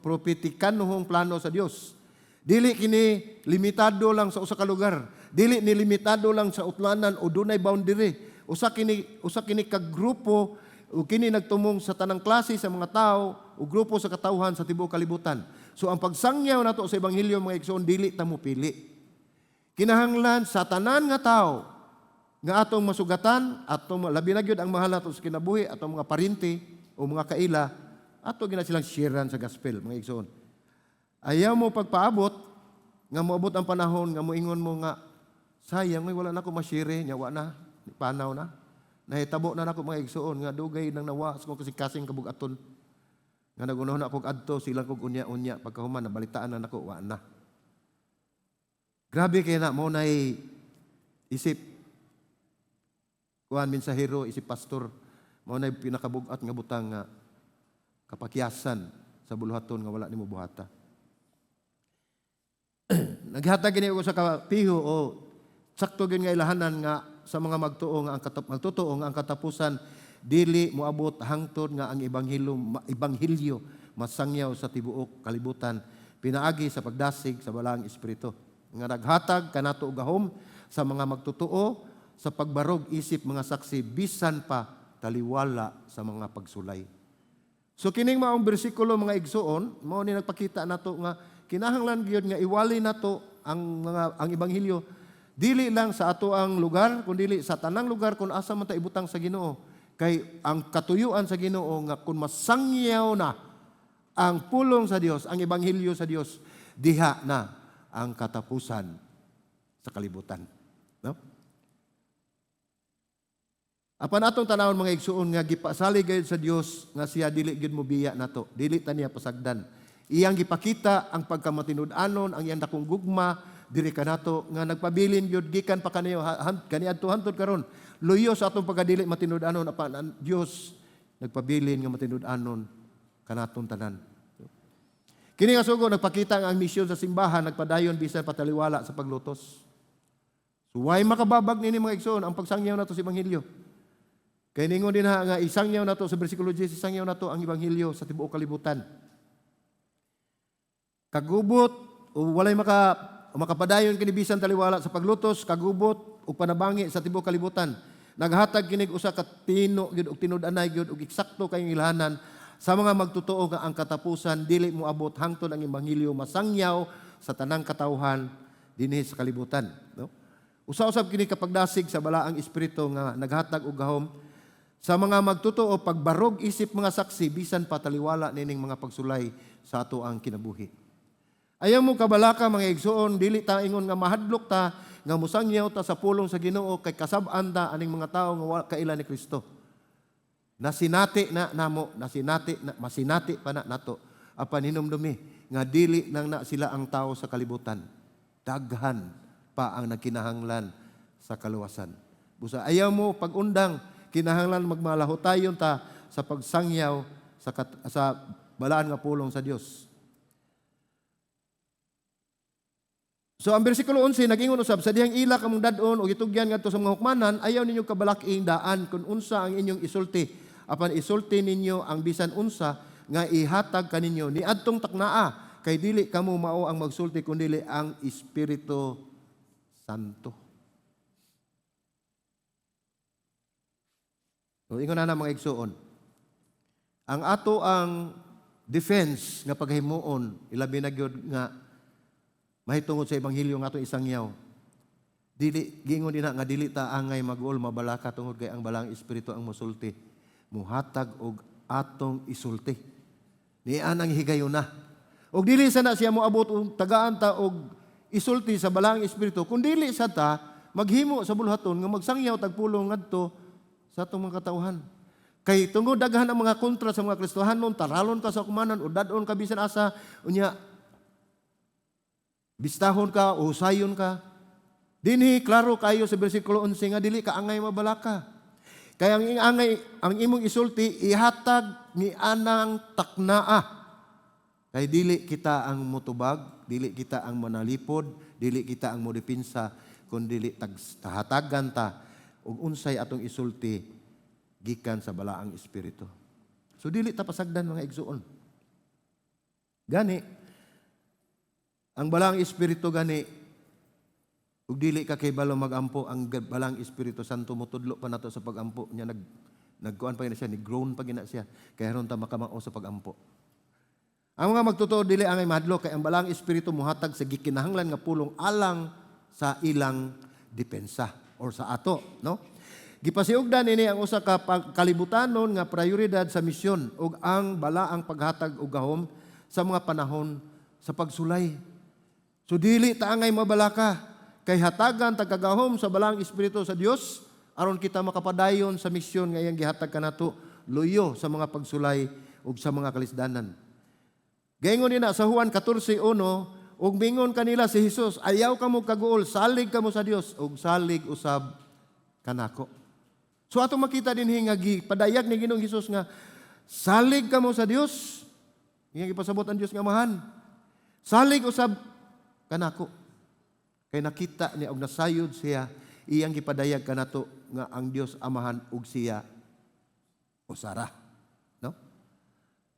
Speaker 1: propetikanuhong plano sa Dios. Dili kini limitado lang sa usa ka lugar. Dili ni limitado lang sa utlanan o dunay boundary. Usa kini ka grupo o kini nagtumong sa tanang klase sa mga tao o grupo sa katawhan sa tibuok kalibutan. So ang pagsangyaw nato sa ebanghelyo, mga igsoon, dili ta mo pili. Kinahanglan sa tanan nga tao nga atong masugatan, atong labi na gyud ang mahal nato sa kinabuhi, atong mga parinti o mga kaila, ato gina silang sharean sa gospel, mga igsoon. Ayaw mo pagpaabot nga moabot ang panahon nga moingon mo nga sayang, may wala na ko ma-share nya, wa na, panaw na. Nahitabo na nako, mga igsoon, nga dugay nang nawa sa kong kasing-kasing kabugaton. Nga nagunahon na akong adto silang kog unya-unya, pagkahuman nabalitaan na nako, wa na. Grabe kay na mo nay isip kuan mensahero, isip pastor, mao nay pinakabugat nga butang nga kapakyasan sa buluhaton nga wala nimo buhata. Naghatag gini ko sa kapiho o sakto gyud nga ilahanan nga sa mga magtuo nga ang magtotoo nga ang katapusan dili moabot hangtod nga ang ebanghelyo masangyaw sa tibuok kalibutan pinaagi sa pagdasig sa Balaang Espiritu nga naghatag kanato og gahom sa mga magtotoo sa pagbarog isip mga saksi bisan pa taliwala sa mga pagsulay. So kining maong bersikulo, mga igsuon, mao ni nagpakita nato nga kinahanglan gyud nga iwali nato ang ebanghelyo dili lang sa ato ang lugar kundi sa tanang lugar kung asa man ta ibutang sa Ginoo. Kay ang katuyuan sa Ginoo nga kung masangyaw na ang pulong sa Dios, ang ebanghelyo sa Dios, diha na ang katapusan sa kalibutan. No? Apan atong tanawon, mga igsuon, nga gipasalig gayud sa Dios nga siya dili gyud mobiya nato, dili ta niya pasagdan. Iyang gipakita ang pagkamatinud-anon, ang iyang dakong gugma diri kanato nga nagpabilin gyud gikan pa kaniyo kaniadto hantod karon. Luyo sa atong pagkadili matinud-anon, apan ang Dios nagpabilin nga matinud-anon kanatong tanan. Kini nga sugo nagpakita nga ang misyon sa simbahan nagpadayon bisan pataliwala sa paglutos. So why makababag nini, mga igsoon, ang pagsangyaw nato sa ebanghelyo? Kay ningon din ha nga isangyaw nato sa bersikulo 10, isangyaw nato ang ebanghelyo sa tibuok kalibutan. Kagubot o walay makapadayon kini bisan taliwala sa paglutos, kagubot ug panabangi sa tibuok kalibutan. Naghatag kinig usa ka tino gyud og tinud-anay gyud og eksakto kayong ilhanan sa mga magtotoo nga ang katapusan dili moabot hangtod ang ebanghelyo masangyaw sa tanang katawhan dinhi sa kalibutan, no? Usa-usab kini kapagdasig sa balaang espiritu nga naghatag og gahom sa mga magtotoo pagbarog isip mga saksi bisan pa taliwala nining mga pagsulay sa ato ang kinabuhi. Ayaw mo kabalaka, mga igsoon, dili ta ingon nga mahadlok ta nga musangyaw ta sa pulong sa Ginoo kay kasab-an ta aning mga tawo nga wa kaila ni Kristo. Nasinati na namo, nasinati na, masinati pa na nato. Apan hinumdumi nga dili lang na sila ang tao sa kalibutan. Daghan pa ang nagkinahanglan sa kaluwasan. Busa ayaw mo pag-undang, kinahanglan magmalahotayon ta sa pagsangyaw sa balaan nga pulong sa Dios. So ang bersikulo 11 nag-ingon usab sa dihang ila kamong dad-on og itugyan ngadto sa mga hukmanan, ayaw ninyo kabalak-ing daan kung unsa ang inyong isulti, apan isulti ninyo ang bisan unsa nga ihatag kaninyo niadtong taknaa, kay dili kamo mao ang magsulti kun dili ang Espiritu Santo. So ingon na mga igsuon, ang ato ang defense nga paghimuon, ilabi na gyud nga mahitungod sa ebanghelyo nga atong isangyaw. Dili giingon dinha nga dili ta angay mag-uol, mabalaka, tungod kay ang balang espiritu ang mosulti, muhatag og atong isulti. Nian ang higayuna. Og dili sana siya moabot og tagaan ta og isulti sa balang espiritu kun dili sa ta maghimo sa buluhaton nga magsangyaw tag pulong ngadto sa atong mga katawhan. Kay tungod daghan ang mga kontra sa mga Kristohanon, taralon ka sa kumanan o dad-on ka bisan asa, unya bistahon ka o husayon ka. Dinhi klaro kayo sa bersikulo 11 nga dili ka angay mabalaka. Kaya ang angay ang imong isulti ihatag ni anang taknaa. Kay dili kita ang mutubag, dili kita ang manalipod, dili kita ang modepinsa, kun dili tahatagan ta og unsay atong isulti gikan sa balaang espiritu. So dili ta pasagdan, mga igsuon. Gani ang balaang espiritu, gani ug dili ka kay balo magampo, ang balaang Espiritu Santo motudlo pa nato sa pagampo niya, nagkuan pa gina siya, ni grown pa gina siya kay aron ta makamao sa pagampo. Ang mga magtotoo dili angay mahadlok kay ang balaang espiritu mohatag sa gikinahanglan nga pulong alang sa ilang depensa or sa ato, no? Gipasiugdan nini ang usa ka kalibutanon nga prioridad sa misyon ug ang balaang paghatag og gahom sa mga panahon sa pagsulay. So dili ta angay mabalaka kay hatagan tagkagahom sa balaang espiritu sa Dios aron kita makapadayon sa misyon nga iyang gihatag kanato luyo sa mga pagsulay ug sa mga kalisdanan. Gaingon nina sa Juan 14:1, ug mingon kanila si Hesus, "Ayaw kamo kaguol, salig kamo sa Dios ug salig usab kanako." So atong makita dinhi nga gipadayag ni Ginoong Hesus nga salig kamo sa Dios. Iyang ipasabot ang Dios nga Amahan. Salig usab kanako. Kay nakita niya og nasayod siya, iyang gipadayag kanato nga ang Dios Amahan ug siya usara. No?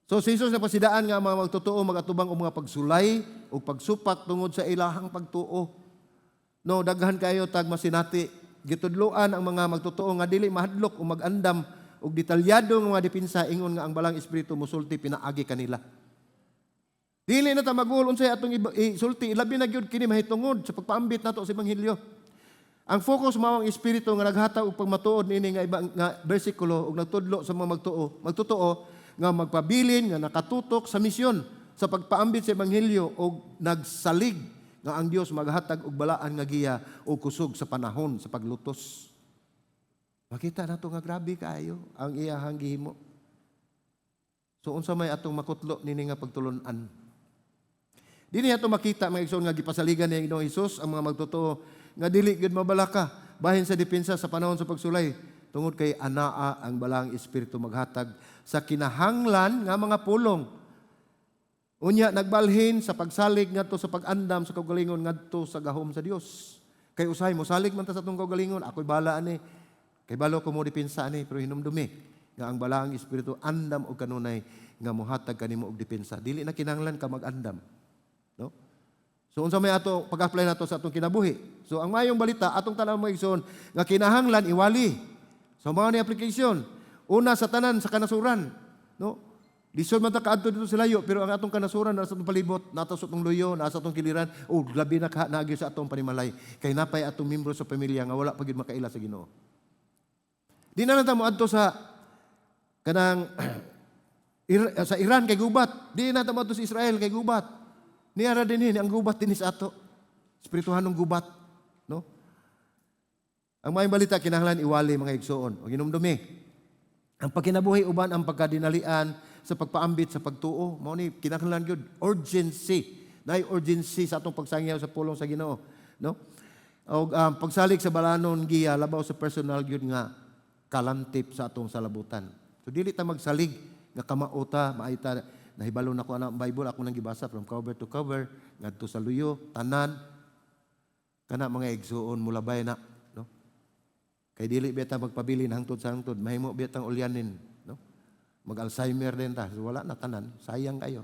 Speaker 1: So si Jesus napasidaan nga ang mga magtotoo magatubang og mga pagsulay ug pagsupak tungod sa ilahang pagtuo. No, daghan kayo tag masinati. Gitudloan ang mga magtotoo nga dili mahadlok o magandam og detalyado nga mga depensa ingon nga ang balang espiritu mosulti pinaagi kanila. Dili na ta mag-uol unsay atong isulti, ilabi na gyud kini mahitungod sa pagpaambit nato sa ebanghelyo. Ang focus mao ang espiritu nga naghatag og pagmatuod niini nga iba nga bersikulo ug nagtudlo sa mga magtotoo nga magpabilin nga nakatutok sa misyon sa pagpaambit sa ebanghelyo og nagsalig nga ang Dios maghatag og balaan nga giya o kusog sa panahon sa paglutos. Makita nato nga grabe kaayo ang iyahang gihimo. So unsa may atong makutlo nini nga pagtulun-an? Dini ato makita, mga igsoon, nga gipasaligan ni Ginoong Hesus ang mga magtotoo nga dili gyud mabalaka bahin sa depensa sa panahon sa pagsulay tungod kay anaa ang balaang espiritu maghatag sa kinahanglan nga mga pulong. Unya nagbalhin sa pagsalig ngadto sa pag-andam sa kaugalingon ngadto sa gahom sa Dios. Kay usahay mosalig man ta sa atong kaugalingon, ako'y bala ani. Kay balo ko mo depensa ani, pero hinumdumi nga ang balaang espiritu andam og kanunay nga mohatag kanimo og depensa. Dili na kinahanglan ka mag-andam. No? So unsa may ato pag-apply nato sa atong kinabuhi? So ang maayong balita atong tan-aw, mga igsoon, nga kinahanglan iwali. So mao ni application. Una sa tanan, sa kanasuran, no? Lisod man ta kaadto dito sa layo, pero ang atong kanasuran nasa atong palibot, nasa atong luyo, nasa atong kiliran, o labi na ka naagi sa atong panimalay. Kay napay atong membro sa pamilya nga wala pa gyud makaila sa Ginoo. Di na lang ta moadto sa kanang sa Iran kay gubat. Di na ta moadto sa Israel kay gubat. Niara dinhi ang gubat dinhi sa ato. Espirituhanong gubat, no? Ang maayong balita, kinahanglan iwali, mga igsoon. O hinumdumi ang pagkinabuhi uban ang pagkadinalian sa pagpaambit sa pagtuo, mao ni kinahanglan gyud urgency. Naay urgency sa atong pagsangyaw sa pulong sa Ginoo, no? Og pagsalig sa balanon giya labaw sa personal gyud nga kalantip sa atong salabutan. So dili ta magsalig nga kamao ta, maayta, nahibalo na ko ana ang Bible, ako nang gibasa from cover to cover ngadto sa luyo tanan. Kana, mga igsuon, mulabay na, no? Kay dili bita magpabilin hangtod sa hangtod, mahimo bitang ulyanin, no? Mag-Alzheimer din ta. So, wala na tanan, sayang kayo.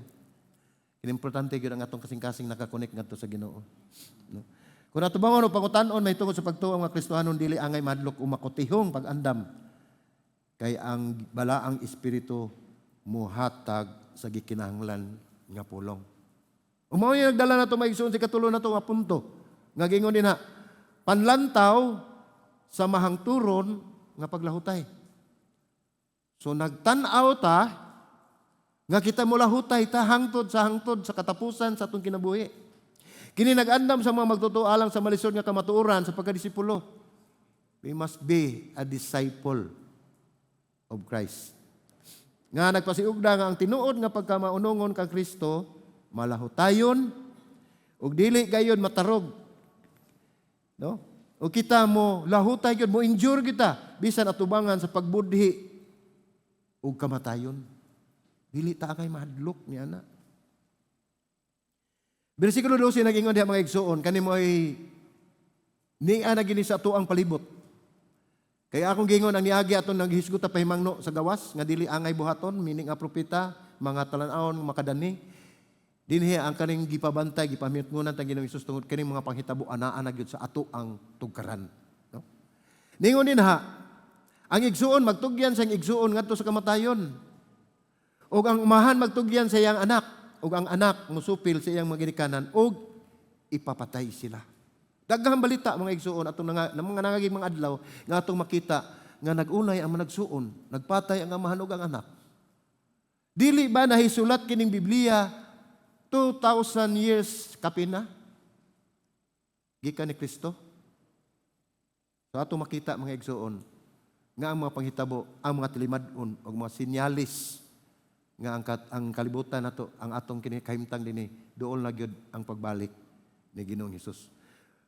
Speaker 1: Importante gyud ang atong kasing-kasing nakakonek ngadto sa Ginoo, no? Kung atubangon o pangutan-on may tungod sa pagtuo, ang mga Kristohanon dili angay mahadlok o makutihong pag-andam kay ang balaang espiritu muhatag sa gikinahanglan nga pulong. Mao yung nagdala nato, mga igsoon, sa katulo nato nga punto. Nga gingon din ha, panlantaw sa mahangturon nga paglahutay. So nagtan-aw ta nga kita molahutay ta hangtod sa hangtod sa katapusan sa atong kinabuhi. Kini nag-andam sa mga magtotoo alang sa malisod nga kamatuoran sa pagkadisipulo. We must be a disciple of Christ. Nga nagpasiugda nga ang tinuod nga pagkamaunongon kang Kristo malahutayon ug dili gayon matarog. No? O kita mo lahutay gyud, mo endure kita bisan atubangan sa pagbudhi ug kamatayon. Dili ta kay mahadlok ni ana. Bersikulo 12 nag-ingon diha, mga igsuon, kani mo ay niya na gini sa atuang palibot. Kaya akong gingon ang niagi aton naghisgot ta pahimangno sa gawas nga dili angay buhaton, meaning a propeta, mga talan-awon makadani. Dinhi ang kaning gipabantay, gipamiyot-ngunan tang Ginoong Hesus tungod kaning mga panghitabo anaa na gyud sa ato ang tugkaran, no? Ningon din ha, ang igsuon magtugyan sa igsuon ngadto sa kamatayon. Ug ang umahan magtugyan sa iyang anak, ug ang anak musupil sa iyang mga ginikanan ug ipapatay sila. Daghang balita, mga igsuon, atong nga, mga nangaging mga adlaw nga atong makita nga nag-unay ang managsuon, nagpatay ang amahan ug ang anak. Dili ba nahisulat kining Biblia 2,000 years kapin na? Gikan ni Kristo? So atong makita, mga igsuon, nga ang mga panghitabo, ang mga tilimad-on ug mga sinyalis nga ang kalibutan nato, ang atong kini kahimtang dinhi, duol na gyud ang pagbalik ni Ginoong Hesus.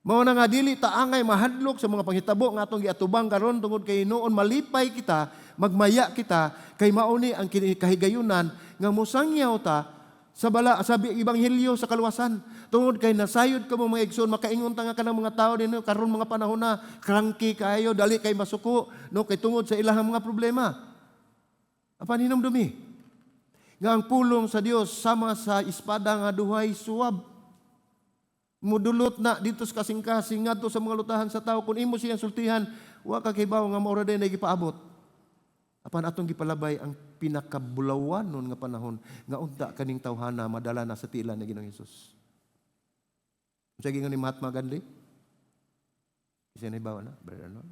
Speaker 1: Mao na nga dili ta angay mahadlok sa mga panghitabo nga atong giatubang karon tungod kay noon malipay kita, magmaya kita kay mao ni ang kahigayunan nga mosangyaw ta sa bala sa ebanghelyo sa kaluwasan. Tungod kay nasayod kamo, mga igsoon, makaingon ta nga kanang mga tao dinhi karon mga panahon na cranky kayo, dali kay masuko, no, kay tungod sa ilahang mga problema. Apan hinumdumi nga ang pulong sa Dios sama sa espada nga duhay suwab. Mudulot na dito sa kasing-kasing ngadto sa mga lutahan sa tao. Kung imo siyang sultihan, wa ka kibaw nga maura din ay gipaabot. Apan atong gipalabay ang pinakabulawanon nga panahon nga unta kaning tawhana madala na sa tiil ni Ginoong Hesus. Unsa gingon ni Mahatma Gandhi? Isa na ibaw na, Brother Arnold.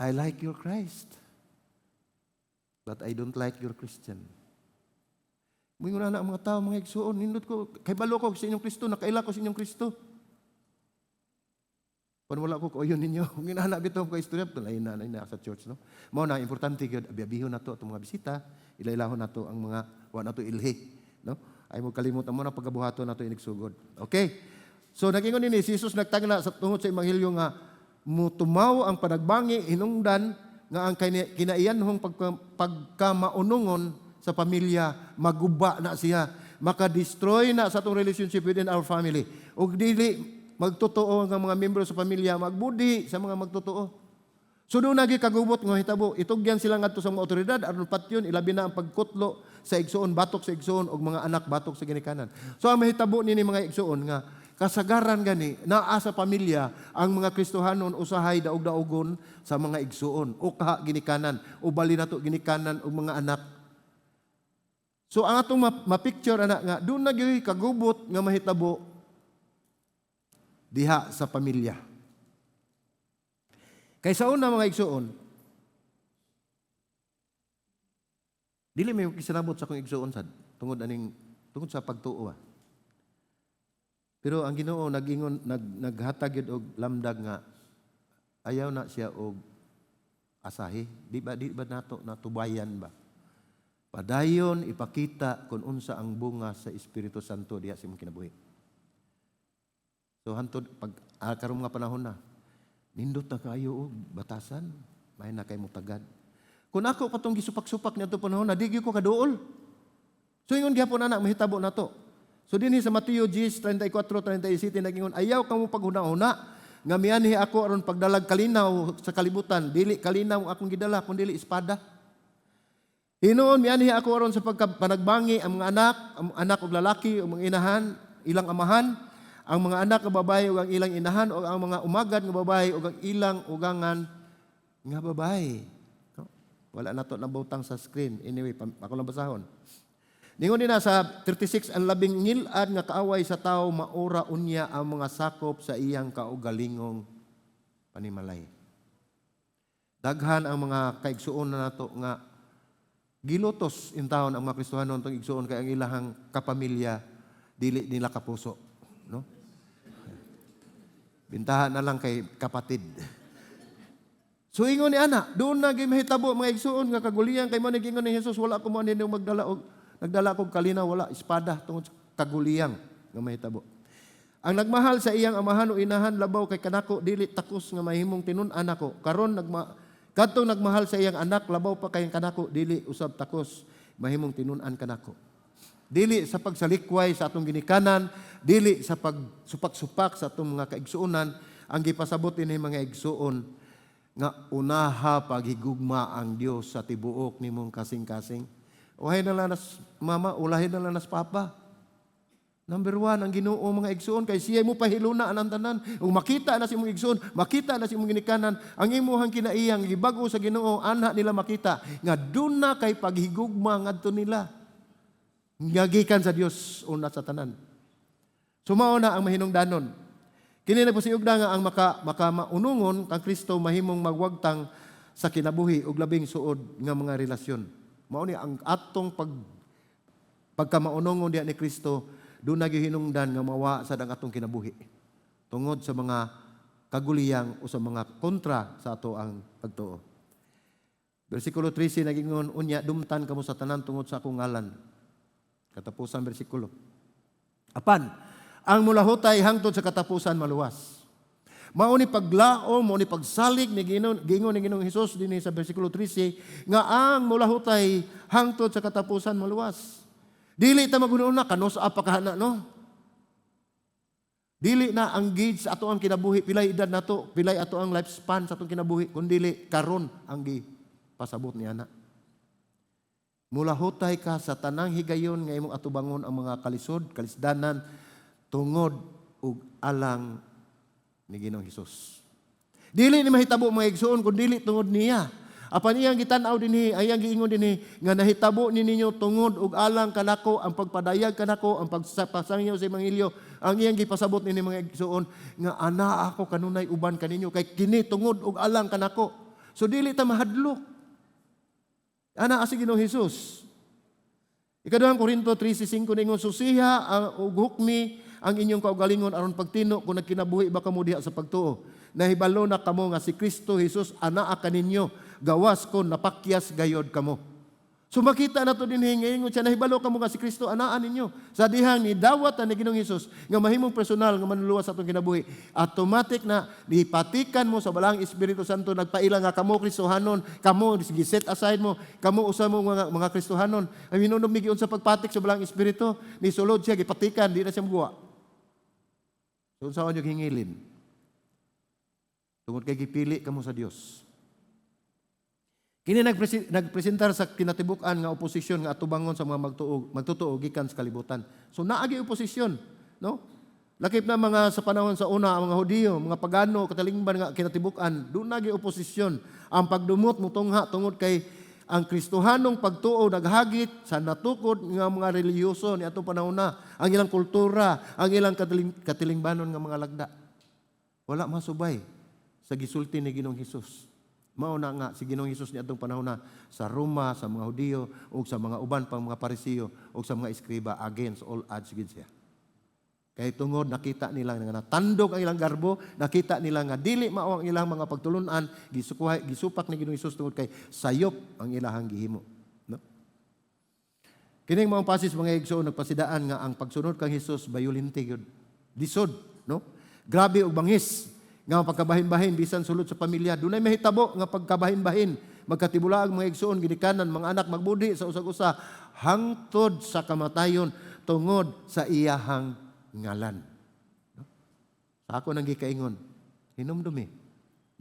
Speaker 1: "I like your Christ, but I don't like your Christian." Muingon na ang mga tao, mga igsuon, nindot ko, kay balo ko sa inyong Kristo, nakaila ko sa inyong Kristo. Pan wala ko kauyon ninyo. Ginana bitaw ko istorya, tulay na na sa church, no. Mao na importante gyud abiyabihon nato atong mga bisita, ilailahon nato ang mga wa nato ilhi, no? Ay mo kalimot mo na pagabuhaton nato inigsugod. Okay. So nagingon nini si Jesus, nagtagna sa tungod sa ebanghelyo nga mutumaw ang panagbangi hinungdan nga ang kinaiyanhong pagkamaunongon sa pamilya maguba na siya. Maka-destroy na sa atong relationship within our family. Ug dili magtotoo ang mga membro sa pamilya, magbudi sa mga magtotoo. So duna gyud kagubot nga hitabo, itugyan sila ngadto sa mga otoridad aron patyon, ilabi na ang pagkutlo sa igsuon batok sa igsuon ug mga anak batok sa ginikanan. So ang mahitabo nini, mga igsuon, nga kasagaran gani naa sa pamilya ang mga Kristohanon usahay daog-daogon sa mga igsuon o kaha ginikanan o bali nato ginikanan og mga anak. So ang atong ma-picture ana nga duna gyud kagubot nga mahitabo diha sa pamilya. Kay sa una, mga igsuon, dili may kisinabot sa akong igsuon sad tungod sa pagtuo. Pero ang Ginoo nagingon, naghatag gyud og lamdag nga ayaw na siya og asahi. Di ba nato natubayan ba? Padayon ipakita kung unsa ang bunga sa Espiritu Santo diha sa imong kinabuhi. So hantod pag karong mga panahon na nindot na kayo og batasan, may na kay mo tagad. Kung ako katong gisupak-supak niadto panahon na, di gyud ko kaduol. So ingon gyapon ana mahitabo nato. So dinhi sa Mateo 10:34 37 nagingon, "Ayaw kamo paghuna-huna nga mianhi ako aron pagdalag kalinaw sa kalibutan. Dili kalinaw ang akong gidala kun dili espada. Hinuon mianhi ako aron sa pagkapanagbangi ang mga anak, ang anak og lalaki ug mga inahan, ilang amahan, ang mga anak nga babae ug ang ilang inahan, ug ang mga umagad nga babae ug ang ilang ugangan nga babae." No? Wala na to nabutang sa screen. Anyway, ako lang basahon. Ningon din na sa 36, "Ang labing ngilad nga kaaway sa tao maura unya ang mga sakop sa iyang kaugalingong panimalay." Daghan ang mga kaigsuon na nato nga gilutos in taon ang mga Kristohanon tong igsuon kay ang ilahang kapamilya dili nila kapuso, no? Bintahan na lang kay kapatid. So ingon ni ana, duna gyud mahitabo, mga igsuon, nga kagulian kay mo ni giingon ni Jesus, "Wala ko mo ani magdala og nagdala kog kalinaw, wala espada," tungod sa kaguliyang nga mahitabo. "Ang nagmahal sa iyang amahan o inahan labaw kay kanako dili takos nga mahimong tinun-an nako. Karon kadtong nagmahal sa iyang anak labaw pa kay kanako dili usab takos mahimong tinun-an kanako." Dili sa pagsalikway sa atong ginikanan, dili sa pagsupak-supak sa atong mga kaigsuonan, ang gipasabot ini, mga igsuon, nga unaha paghigugma ang Dios sa tibuok nimong kasing-kasing. Ulahin na lang nas mama, ulahin na lang nas papa. Number one, ang Ginoo, mga igsuon, kay siya mo pahiluna ang tanan. Ug makita na si imong igsuon, makita na si imong ginikanan, ang imuhang kinaiyang gibago sa Ginoo, anha nila makita nga duna kay paghigugma ngadto nila. Nga gikan sa Dios una sa tanan. So mao na ang mahinungdanon. Kini nagpasiugda nga ang maka maunungon kang Kristo mahimong magwagtang sa kinabuhi ug labing suod nga mga relasyon. Mao ni ang atong pagkamaunongon diha ni Kristo, duna gyud hinungdan nga mawa sa ang atong kinabuhi tungod sa mga kaguliyang o sa mga kontra sa ato ang pagtuo. Bersikulo 13 nagingon, "Unya dumtan kamo sa tanan tungod sa akong ngalan." Katapusan bersikulo. "Apan ang mulahutay hangtod sa katapusan maluwas." Mao ni paglaom, mao ni pagsalig ni Ginoo, giingon ni Ginoong Hesus dinhi sa bersikulo 13 nga ang mulahutay hangtod sa katapusan maluwas. Dili ta maghuna kanus-a pa kahana, no? Dili na ang gauge sa ato ang kinabuhi, pilay edad nato, pilay ato ang lifespan sa atong kinabuhi, kun dili karon ang gipasabot ni ana. Mulahutay ka sa tanang higayon nga imong atubangon ang mga kalisod, kalisdanan tungod ug alang ni Ginoong Hesus. Dili ni mahitabo, mga igsuon, kun dili tungod niya. Apan iyang gitan-aw dinhi, iyang giingon dinhi nga nahitabo ni ninyo tungod ug alang kanako, ang pagpadayag kanako, ang pagpasangyaw sa ebanghelyo, ang iyang gipasabot nini, mga igsuon, nga ana ako kanunay uban kaninyo kay kini tungod ug alang kanako. So dili ta mahadlok. Ana si Ginoong Hesus. Ikaduhang Korinto 13:5 ningon, "Susiha ang ug hukmi ang inyong kaugalingon aron pagtino kung nagkinabuhi ba kamo diha sa pagtuo. Nahibalo na kamo nga si Kristo Jesus anaa kaninyo, gawas kon napakyas gayod kamo." So makita nato dinhi nga ingon siya, "Nahibalo kamo nga si Kristo anaa ninyo." Sa dihang ni dawat ni Ginoong Hesus nga mahimong personal nga manluluwas sa atong kinabuhi, automatic na gipatikan mo sa Balaang Espiritu Santo, nagpaila nga kamo Kristohanon, kamo gi-set aside mo, kamo usa mo mga Kristohanon. Ay hinumdum mi sa pagpatik sa Balaang Espiritu, ni sulod siya, gipatikan, di na siya muguwa. So unsaon yung hingilin? Tungod kay gipili kamo sa Dios. Kini nagpresentar sa kinatibuk-an nga oposisyon nga atubangon sa mga magtutuo gikan sa kalibutan. So naagi oposisyon, no? Lakip na mga sa panahon sa una ang mga Hudiyo, mga pagano, katalingban nga kinatibuk-an, doon nagi oposisyon. Ang pagdumot mutungha tungod kay ang Kristohanong pagtuo naghagit sa natukod nga mga relihiyoso ni atong panahon na, ang ilang kultura, ang ilang katilingbanon nga mga lagda. Wala masubay sa gisulti ni Ginoong Hesus. Mao na nga si Ginoong Hesus ni atong panahon na sa Roma, sa mga Hudiyo ug sa mga uban pang mga Parisiyo ug sa mga eskriba, against all odds gid siya. Kay tungod nakita nila nga natandog ang ilang garbo, nakita nila nga dili mao ang ilang mga pagtulunan, gisukuhay, gisupak ni Ginoong Hesus tungod kay sayop ang ilahang gihimo. No? Kining mga passage, mga igsoon, nagpasidaan nga ang pagsunod kang Hesus bayolente gyud. Lisod, no? Grabe og bangis nga pagkabahin-bahin bisan sulod sa pamilya. Dunay mahitabo nga pagkabahin-bahin. Magkatibulaag, mga igsoon, ginikanan, mga anak magbudhi sa usag-usa hangtod sa kamatayon tungod sa iyahang ngalan. No? Sa ako nang gikaingon, hinumdumi.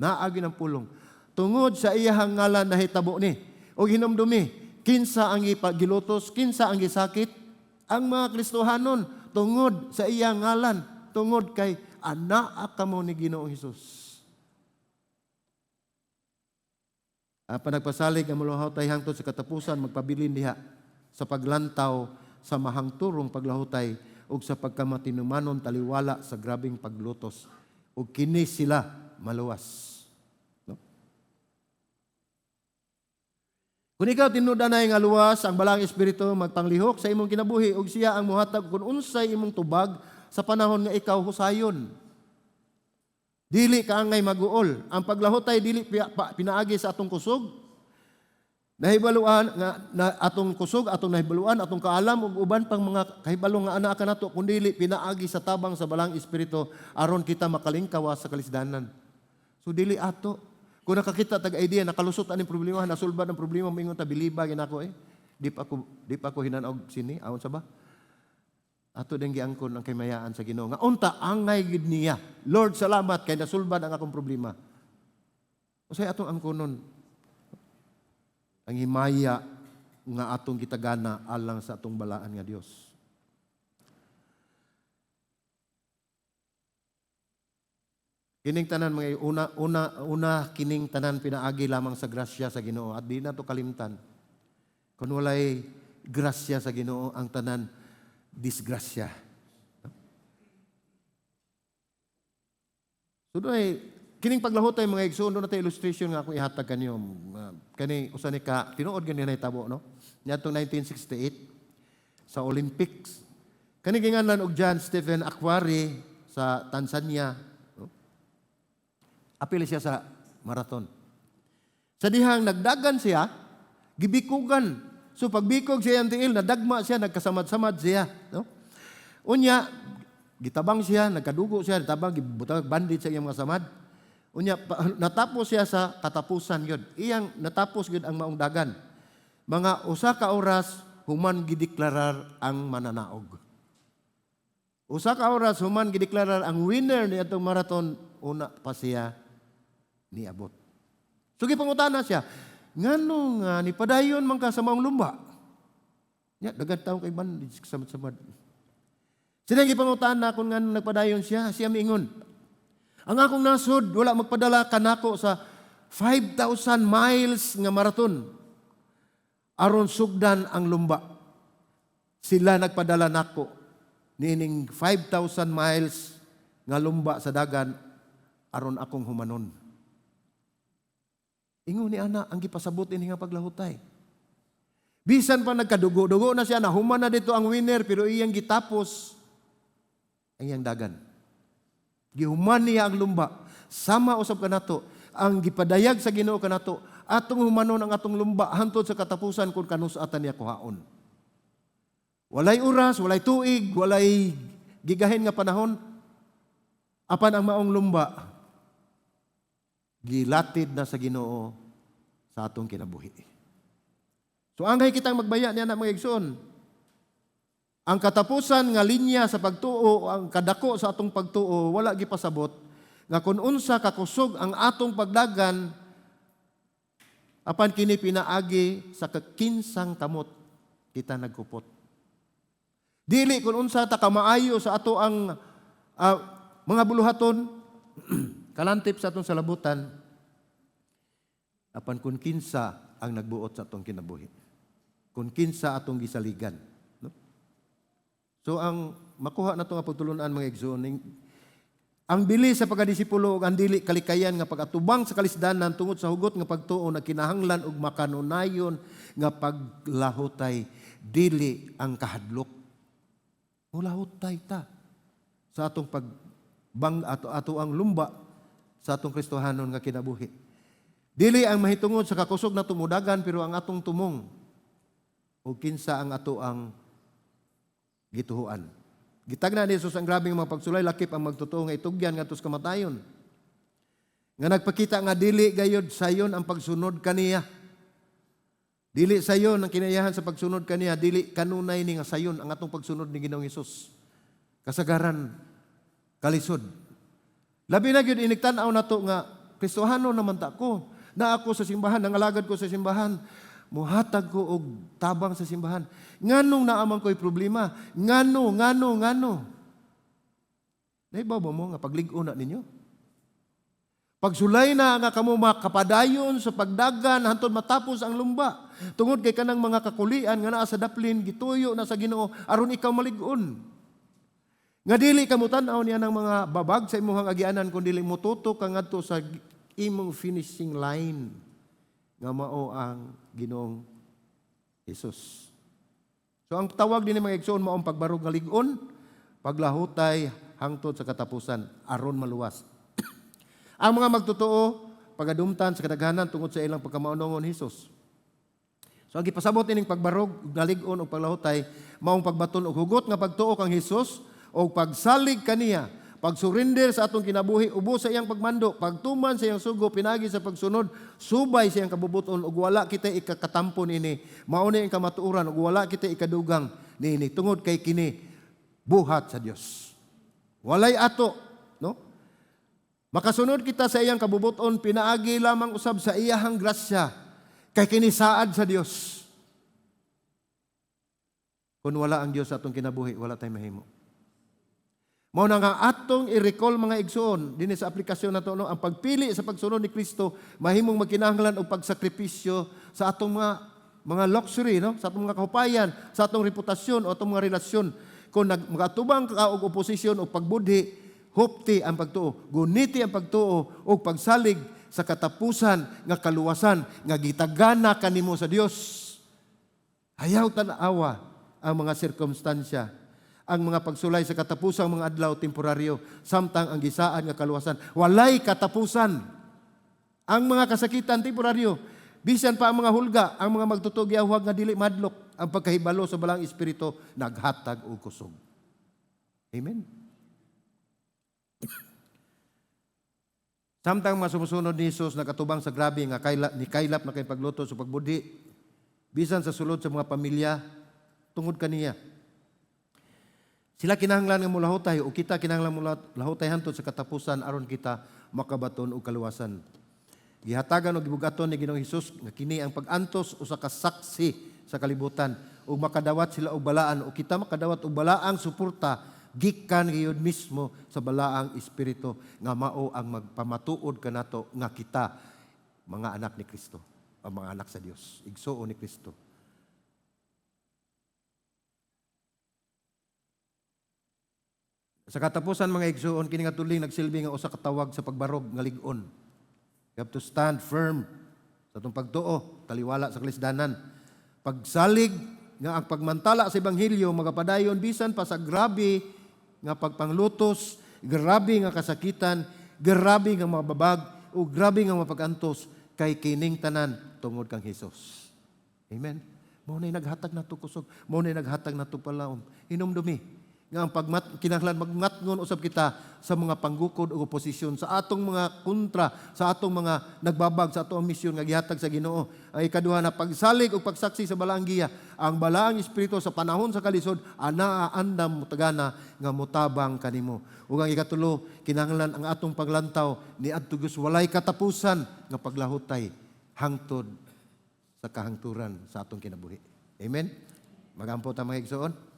Speaker 1: Naagi ng pulong. Tungod sa iyahang ngalan nahitabo ni. O hinumdumi, kinsa ang gilutos, kinsa ang gisakit? Ang mga Kristohanon tungod sa iyang ngalan, tungod kay anaa kamo ni Ginoong Hesus. Apan nagpasalig ang malahutay hangtod sa katapusan, magpabilin diha sa paglantaw sa mahangturong paglahutay ug sa pagkamatinumanon taliwala sa grabeng paglutos, ug kini sila maluwas. No? Kung ikaw tinud-anay nga luwas, ang Balaang Espiritu magpanglihok sa imong kinabuhi ug siya ang mohatag kung unsay imong tubag sa panahon nga ikaw husayon. Dili ka angay maguol. Ang paglahutay dili pinaagi sa atong kusog. Nahibaluan nga na atong kusog, atong nahibaluan, atong kaalam ug uban pang mga kahibalo nga anaa kanato, kundi pinaagi sa tabang sa Balaang Espiritu aron kita makalingkawa sa kalisdanan. So dili ato. Kung nakakita tag idea, nakalusot aning problema, nasulbad ang problema, moingon ta, "Biliba ginako eh. Di pa ako hinan-og sini, awon sa ba?" Ato din giangkon ang kaymayaan sa Ginoo. Nga unta angay gid niya. "Lord, salamat kay nasulbad ang akong problema." Unsay atong angkonon? Ang himaya nga atong gitagana alang sa atong balaan nga Dios. Kining tanan, mga una una una kining tanan pinaagi lamang sa grasya sa Ginoo at di na to kalimtan. Kung walay grasya sa Ginoo, ang tanan disgrasya. So doon kining paglahutay, mga igsoon, doon natin illustration nga akong ihatag kanyo. Kani usa ni ka tinuod gani nahitabo, no? Niadtong 1968 sa Olympics. Kani ginganlan og John Stephen Akhwari sa Tanzania. No? Apil siya sa marathon. Sa dihang nagdagan siya, gibikugan. So pagbikog siya ang tiil, nadagma siya, nagkasamad-samad siya. No? Unya, gitabang siya, nagkadugo siya, gitabang, gibutang bandit sa iyang mga samad. Unya, natapos siya sa katapusan yun. Iyang natapos yun ang maong dagan. Mga 1 ka oras, human gideklarar ang mananaog. 1 ka oras, human gideklarar ang winner ni atong marathon, una pa siya niabot. So gipangutana siya, "Ngano nga ni padayon man ka sa maong lumba?" Nya dagan tawo kay bandage samad-samad. Sila gipangutana kung ngano nagpadayon siya, siya miingon, "Ang akong nasod wala magpadala kanako sa 5,000 miles nga marathon aron sugdan ang lumba. Sila nagpadala nako niining 5,000 miles nga lumba sa dagan aron akong humanon." Ingon ni ana ang gipasabot ini nga paglahutay. Bisan pa nagkadugo-dugo na siya, nahuman na dito ang winner, pero iyang gitapos ang iyang dagan. Gihuman niya ang lumba. Sama usab kanato, ang gipadayag sa Ginoo kanato, Atong humanon ang atong lumba hantod sa katapusan kung kanus-a ta niya kuhaon. Walay oras, walay tuig, walay gigahin nga panahon. Apan ang maong lumba, gilatid na sa Ginoo sa atong kinabuhi. So angay kitang magbaya niya na, mga igsoon. Ang katapusan nga linya sa pagtuo, ang kadako sa atong pagtuo, wala gipasabot nga kung unsa kakusog ang atong pagdagan, apan kini pinaagi sa kakinsang kamot kita nagkupot. Dili kung unsa ta kamaayo sa ato ang mga buluhaton, kalantip sa atong salabutan, apan kung kinsa ang nagbuot sa atong kinabuhi. Kung kinsa atong gisaligan. No? So ang makuha nato nga pagtulunan, mga igsoon, ang bili sa pagkadisipulo ug ang dili kalikayan nga pag-atubang sa kalisdanan tungod sa hugot nga pagtuo na kinahanglan og makanunayon nga paglahutay, dili ang kahadlok. Mulahutay ta sa atong pagbang ato ato ang lumba sa atong Kristohanon nga kinabuhi. Dili ang mahitungod sa kakusog na tumudagan, pero ang atong tumong o kinsa ang ato ang gituhuan. Gitagna ni Jesus ang grabeng mga pagsulay, lakip ang magtotoo nga itugyan ngadto sa kamatayon. Nga nagpakita nga dili gayod sayon ang pagsunod kaniya. Dili sayon ang kinayahan sa pagsunod kaniya, dili kanunay ni nga sayon ang atong pagsunod ni Ginoong Hesus. Kasagaran kalisod. Labi na gyud inig tan-aw nato nga Kristohano naman ta ko. Na ako sa simbahan, nangalagad ko sa simbahan, muhatag ko og tabang sa simbahan. Nganong naa man ko'y problema? Ngano, ngano, ngano? Naibaw ba mo nga paglig-on na ninyo? Pagsulay na nga kamo makapadayon sa pagdagan hantod matapos ang lumba. Tungod kay kanang mga kakulian nga naa sa daplin, gituyo na sa Ginoo aron ikaw malig-on. Nga dili ka mo tan-aw niya ng mga babag sa imong agianan, kun dili motutok ka ngadto sa imong finishing line nga mao ang Ginoong Hesus. So ang tawag din mga igsoon, mao ang pagbarog nga lig-on, paglahutay hangtod sa katapusan aron maluwas. Ang mga magtotoo pagadumtan sa kadaghanan tungod sa ilang pagkamaunongon Hesus. So ang gipasabot ining pagbarog nga lig-on o paglahutay, maong pagbaton og hugot nga pagtuo kang Hesus o pagsalig kaniya, pagsurrender sa atong kinabuhi ubos sa iyang pagmando, pagtuman sa iyang sugo pinagi sa pagsunod subay sa iyang kabubuton, ug wala kita ikakatampo niini. Mao ni ang kamatuoran ug wala kita ikadugang niini tungod kay kini buhat sa Dios. Walay ato, no? Makasunod kita sa iyang kabubuton pinaagi lamang usab sa iyahang grasya, kay kini saad sa Dios. Kung wala ang Dios sa atong kinabuhi, wala tay mahimo. Mao na nga atong i-recall, mga igsoon, dinhi sa aplikasyon nato, no, ang pagpili sa pagsunod ni Kristo mahimong magkinahanglan og pagsakripisyo sa atong mga luxury, no, sa atong mga kahupayan, sa atong reputasyon o atong mga relasyon. Kung nag magatubang ka og oposisyon o pagbudhi, hupti ang pagtuo, guniti ang pagtuo og pagsalig sa katapusan nga kaluwasan nga gitagana kanimo sa Dios. Ayaw tan-awa ang mga sirkumstansya, ang mga pagsulay sa katapusang mga adlaw temporaryo, samtang ang gisaad nga kaluwasan walay katapusan. Ang mga kasakitan temporaryo, bisan pa ang mga hulga. Ang mga magtotoo giawhag nga dili madlok. Ang pagkahibalo sa Balaang Espiritu naghatag og kusog. Amen. Samtang mga sumusunod ni Jesus nakatubang sa grabe nga kaila, ni kaylap na kay pagluto sa pagbudhi, bisan sa sulod sa mga pamilya tungod kaniya. Sila kinahanglan nga mulahutay o kita kinahanglan mulahutay hantod sa katapusan aron kita makabaton og kaluwasan. Gihatagan og gibugaton ni Ginoong Hesus nga kini ang pag-antos usa ka saksi sa kalibutan ug makadawat sila og balaan o kita makadawat og balaang suporta gikan gayud mismo sa Balaang Espiritu nga mao ang magpamatuod kanato nga kita mga anak ni Kristo, ang mga anak sa Dios, igsuon ni Kristo. Sa katapusan, mga igsuon, kini nga tuling nagsilbi nga usa ka tawag sa pagbarog nga lig-on. You have to stand firm sa atong pagtuo, taliwala sa kalisdanan. Pagsalig nga ang pagmantala sa ebanghelyo magapadayon bisan pa sa grabe nga pagpanglutos, grabe nga kasakitan, grabe nga mababag o grabe nga mapagantos, Kay kining tanan tungod kang Hesus. Amen. Mao nay naghatag nato kusog, mao nay naghatag nato palaom. Hinumdumi nga ang pagmat kinahanglan magmatngon usab kita sa mga panggukod ug oposisyon, sa atong mga kontra, sa atong mga nagbabag sa atong misyon nga gihatag sa Ginoo. Ang ikaduha na pagsalig ug pagsaksi sa balaang giya, ang balaang espiritu sa panahon sa kalisod anaa andam mutagana nga mutabang kanimo. Ug ang ikatulo, kinahanglan ang atong paglantaw niadto gyud walay katapusan nga paglahutay hangtod sa kahangturan sa atong kinabuhi. Amen. Magampo ta, mga igsoon.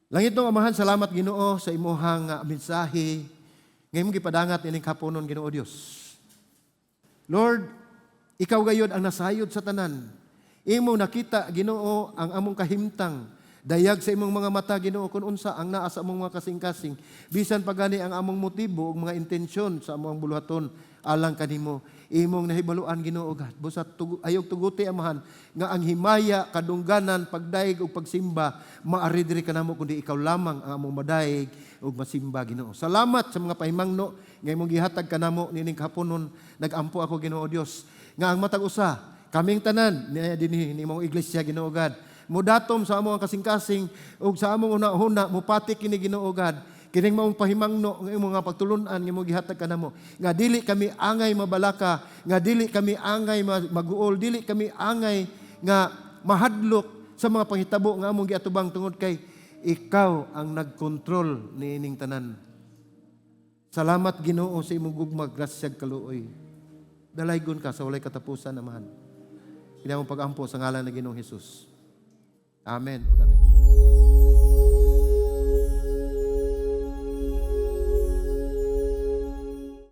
Speaker 1: Langitnong Amahan, salamat, Ginoo, sa imuhang mensahe nga imong gipadangat ining kapunon, Ginoo Dios. Lord, ikaw gayod ang nasayod sa tanan. Imo nakita, Ginoo, ang among kahimtang. Dayag sa imong mga mata, Ginoo, kung unsa ang naa sa among mga kasing-kasing. Bisan pa gani ang among motibo ug mga intensyon sa among buluhaton alang kanimo. Imong nahibaluan, Ginoo God. Busa ayog tuguti, Amahan, nga ang himaya, kadungganan, pagdayeg ug pagsimba maari diri kanamo kundi ikaw lamang ang among madayeg ug masimba, Ginoo. Salamat sa mga pahimangno nga imong gihatag kanamo nining kahaponon. Nagampo ako, Ginoo Dios, nga ang matag usa kaming tanan ni dinhi nimong iglesia, Ginoo God, mudatom sa among kasing-kasing ug sa among una-una mupati kini, Ginoo God, kining maong pahimangno nga imong nga pagtulun-an nga imong gihatag kanamo, nga dili kami angay mabalaka, nga dili kami angay maguol, dili kami angay nga mahadlok sa mga panghitabo nga among giatubang, tungod kay ikaw ang nagkontrol niining tanan. Salamat, Ginoo, sa imong gugma, grasya, kaluoy. Dalaygon ka sa walay katapusan, Amahan. Kini among pag-ampo sa ngalan ng Ginoong Hesus. Amen. Ug amen.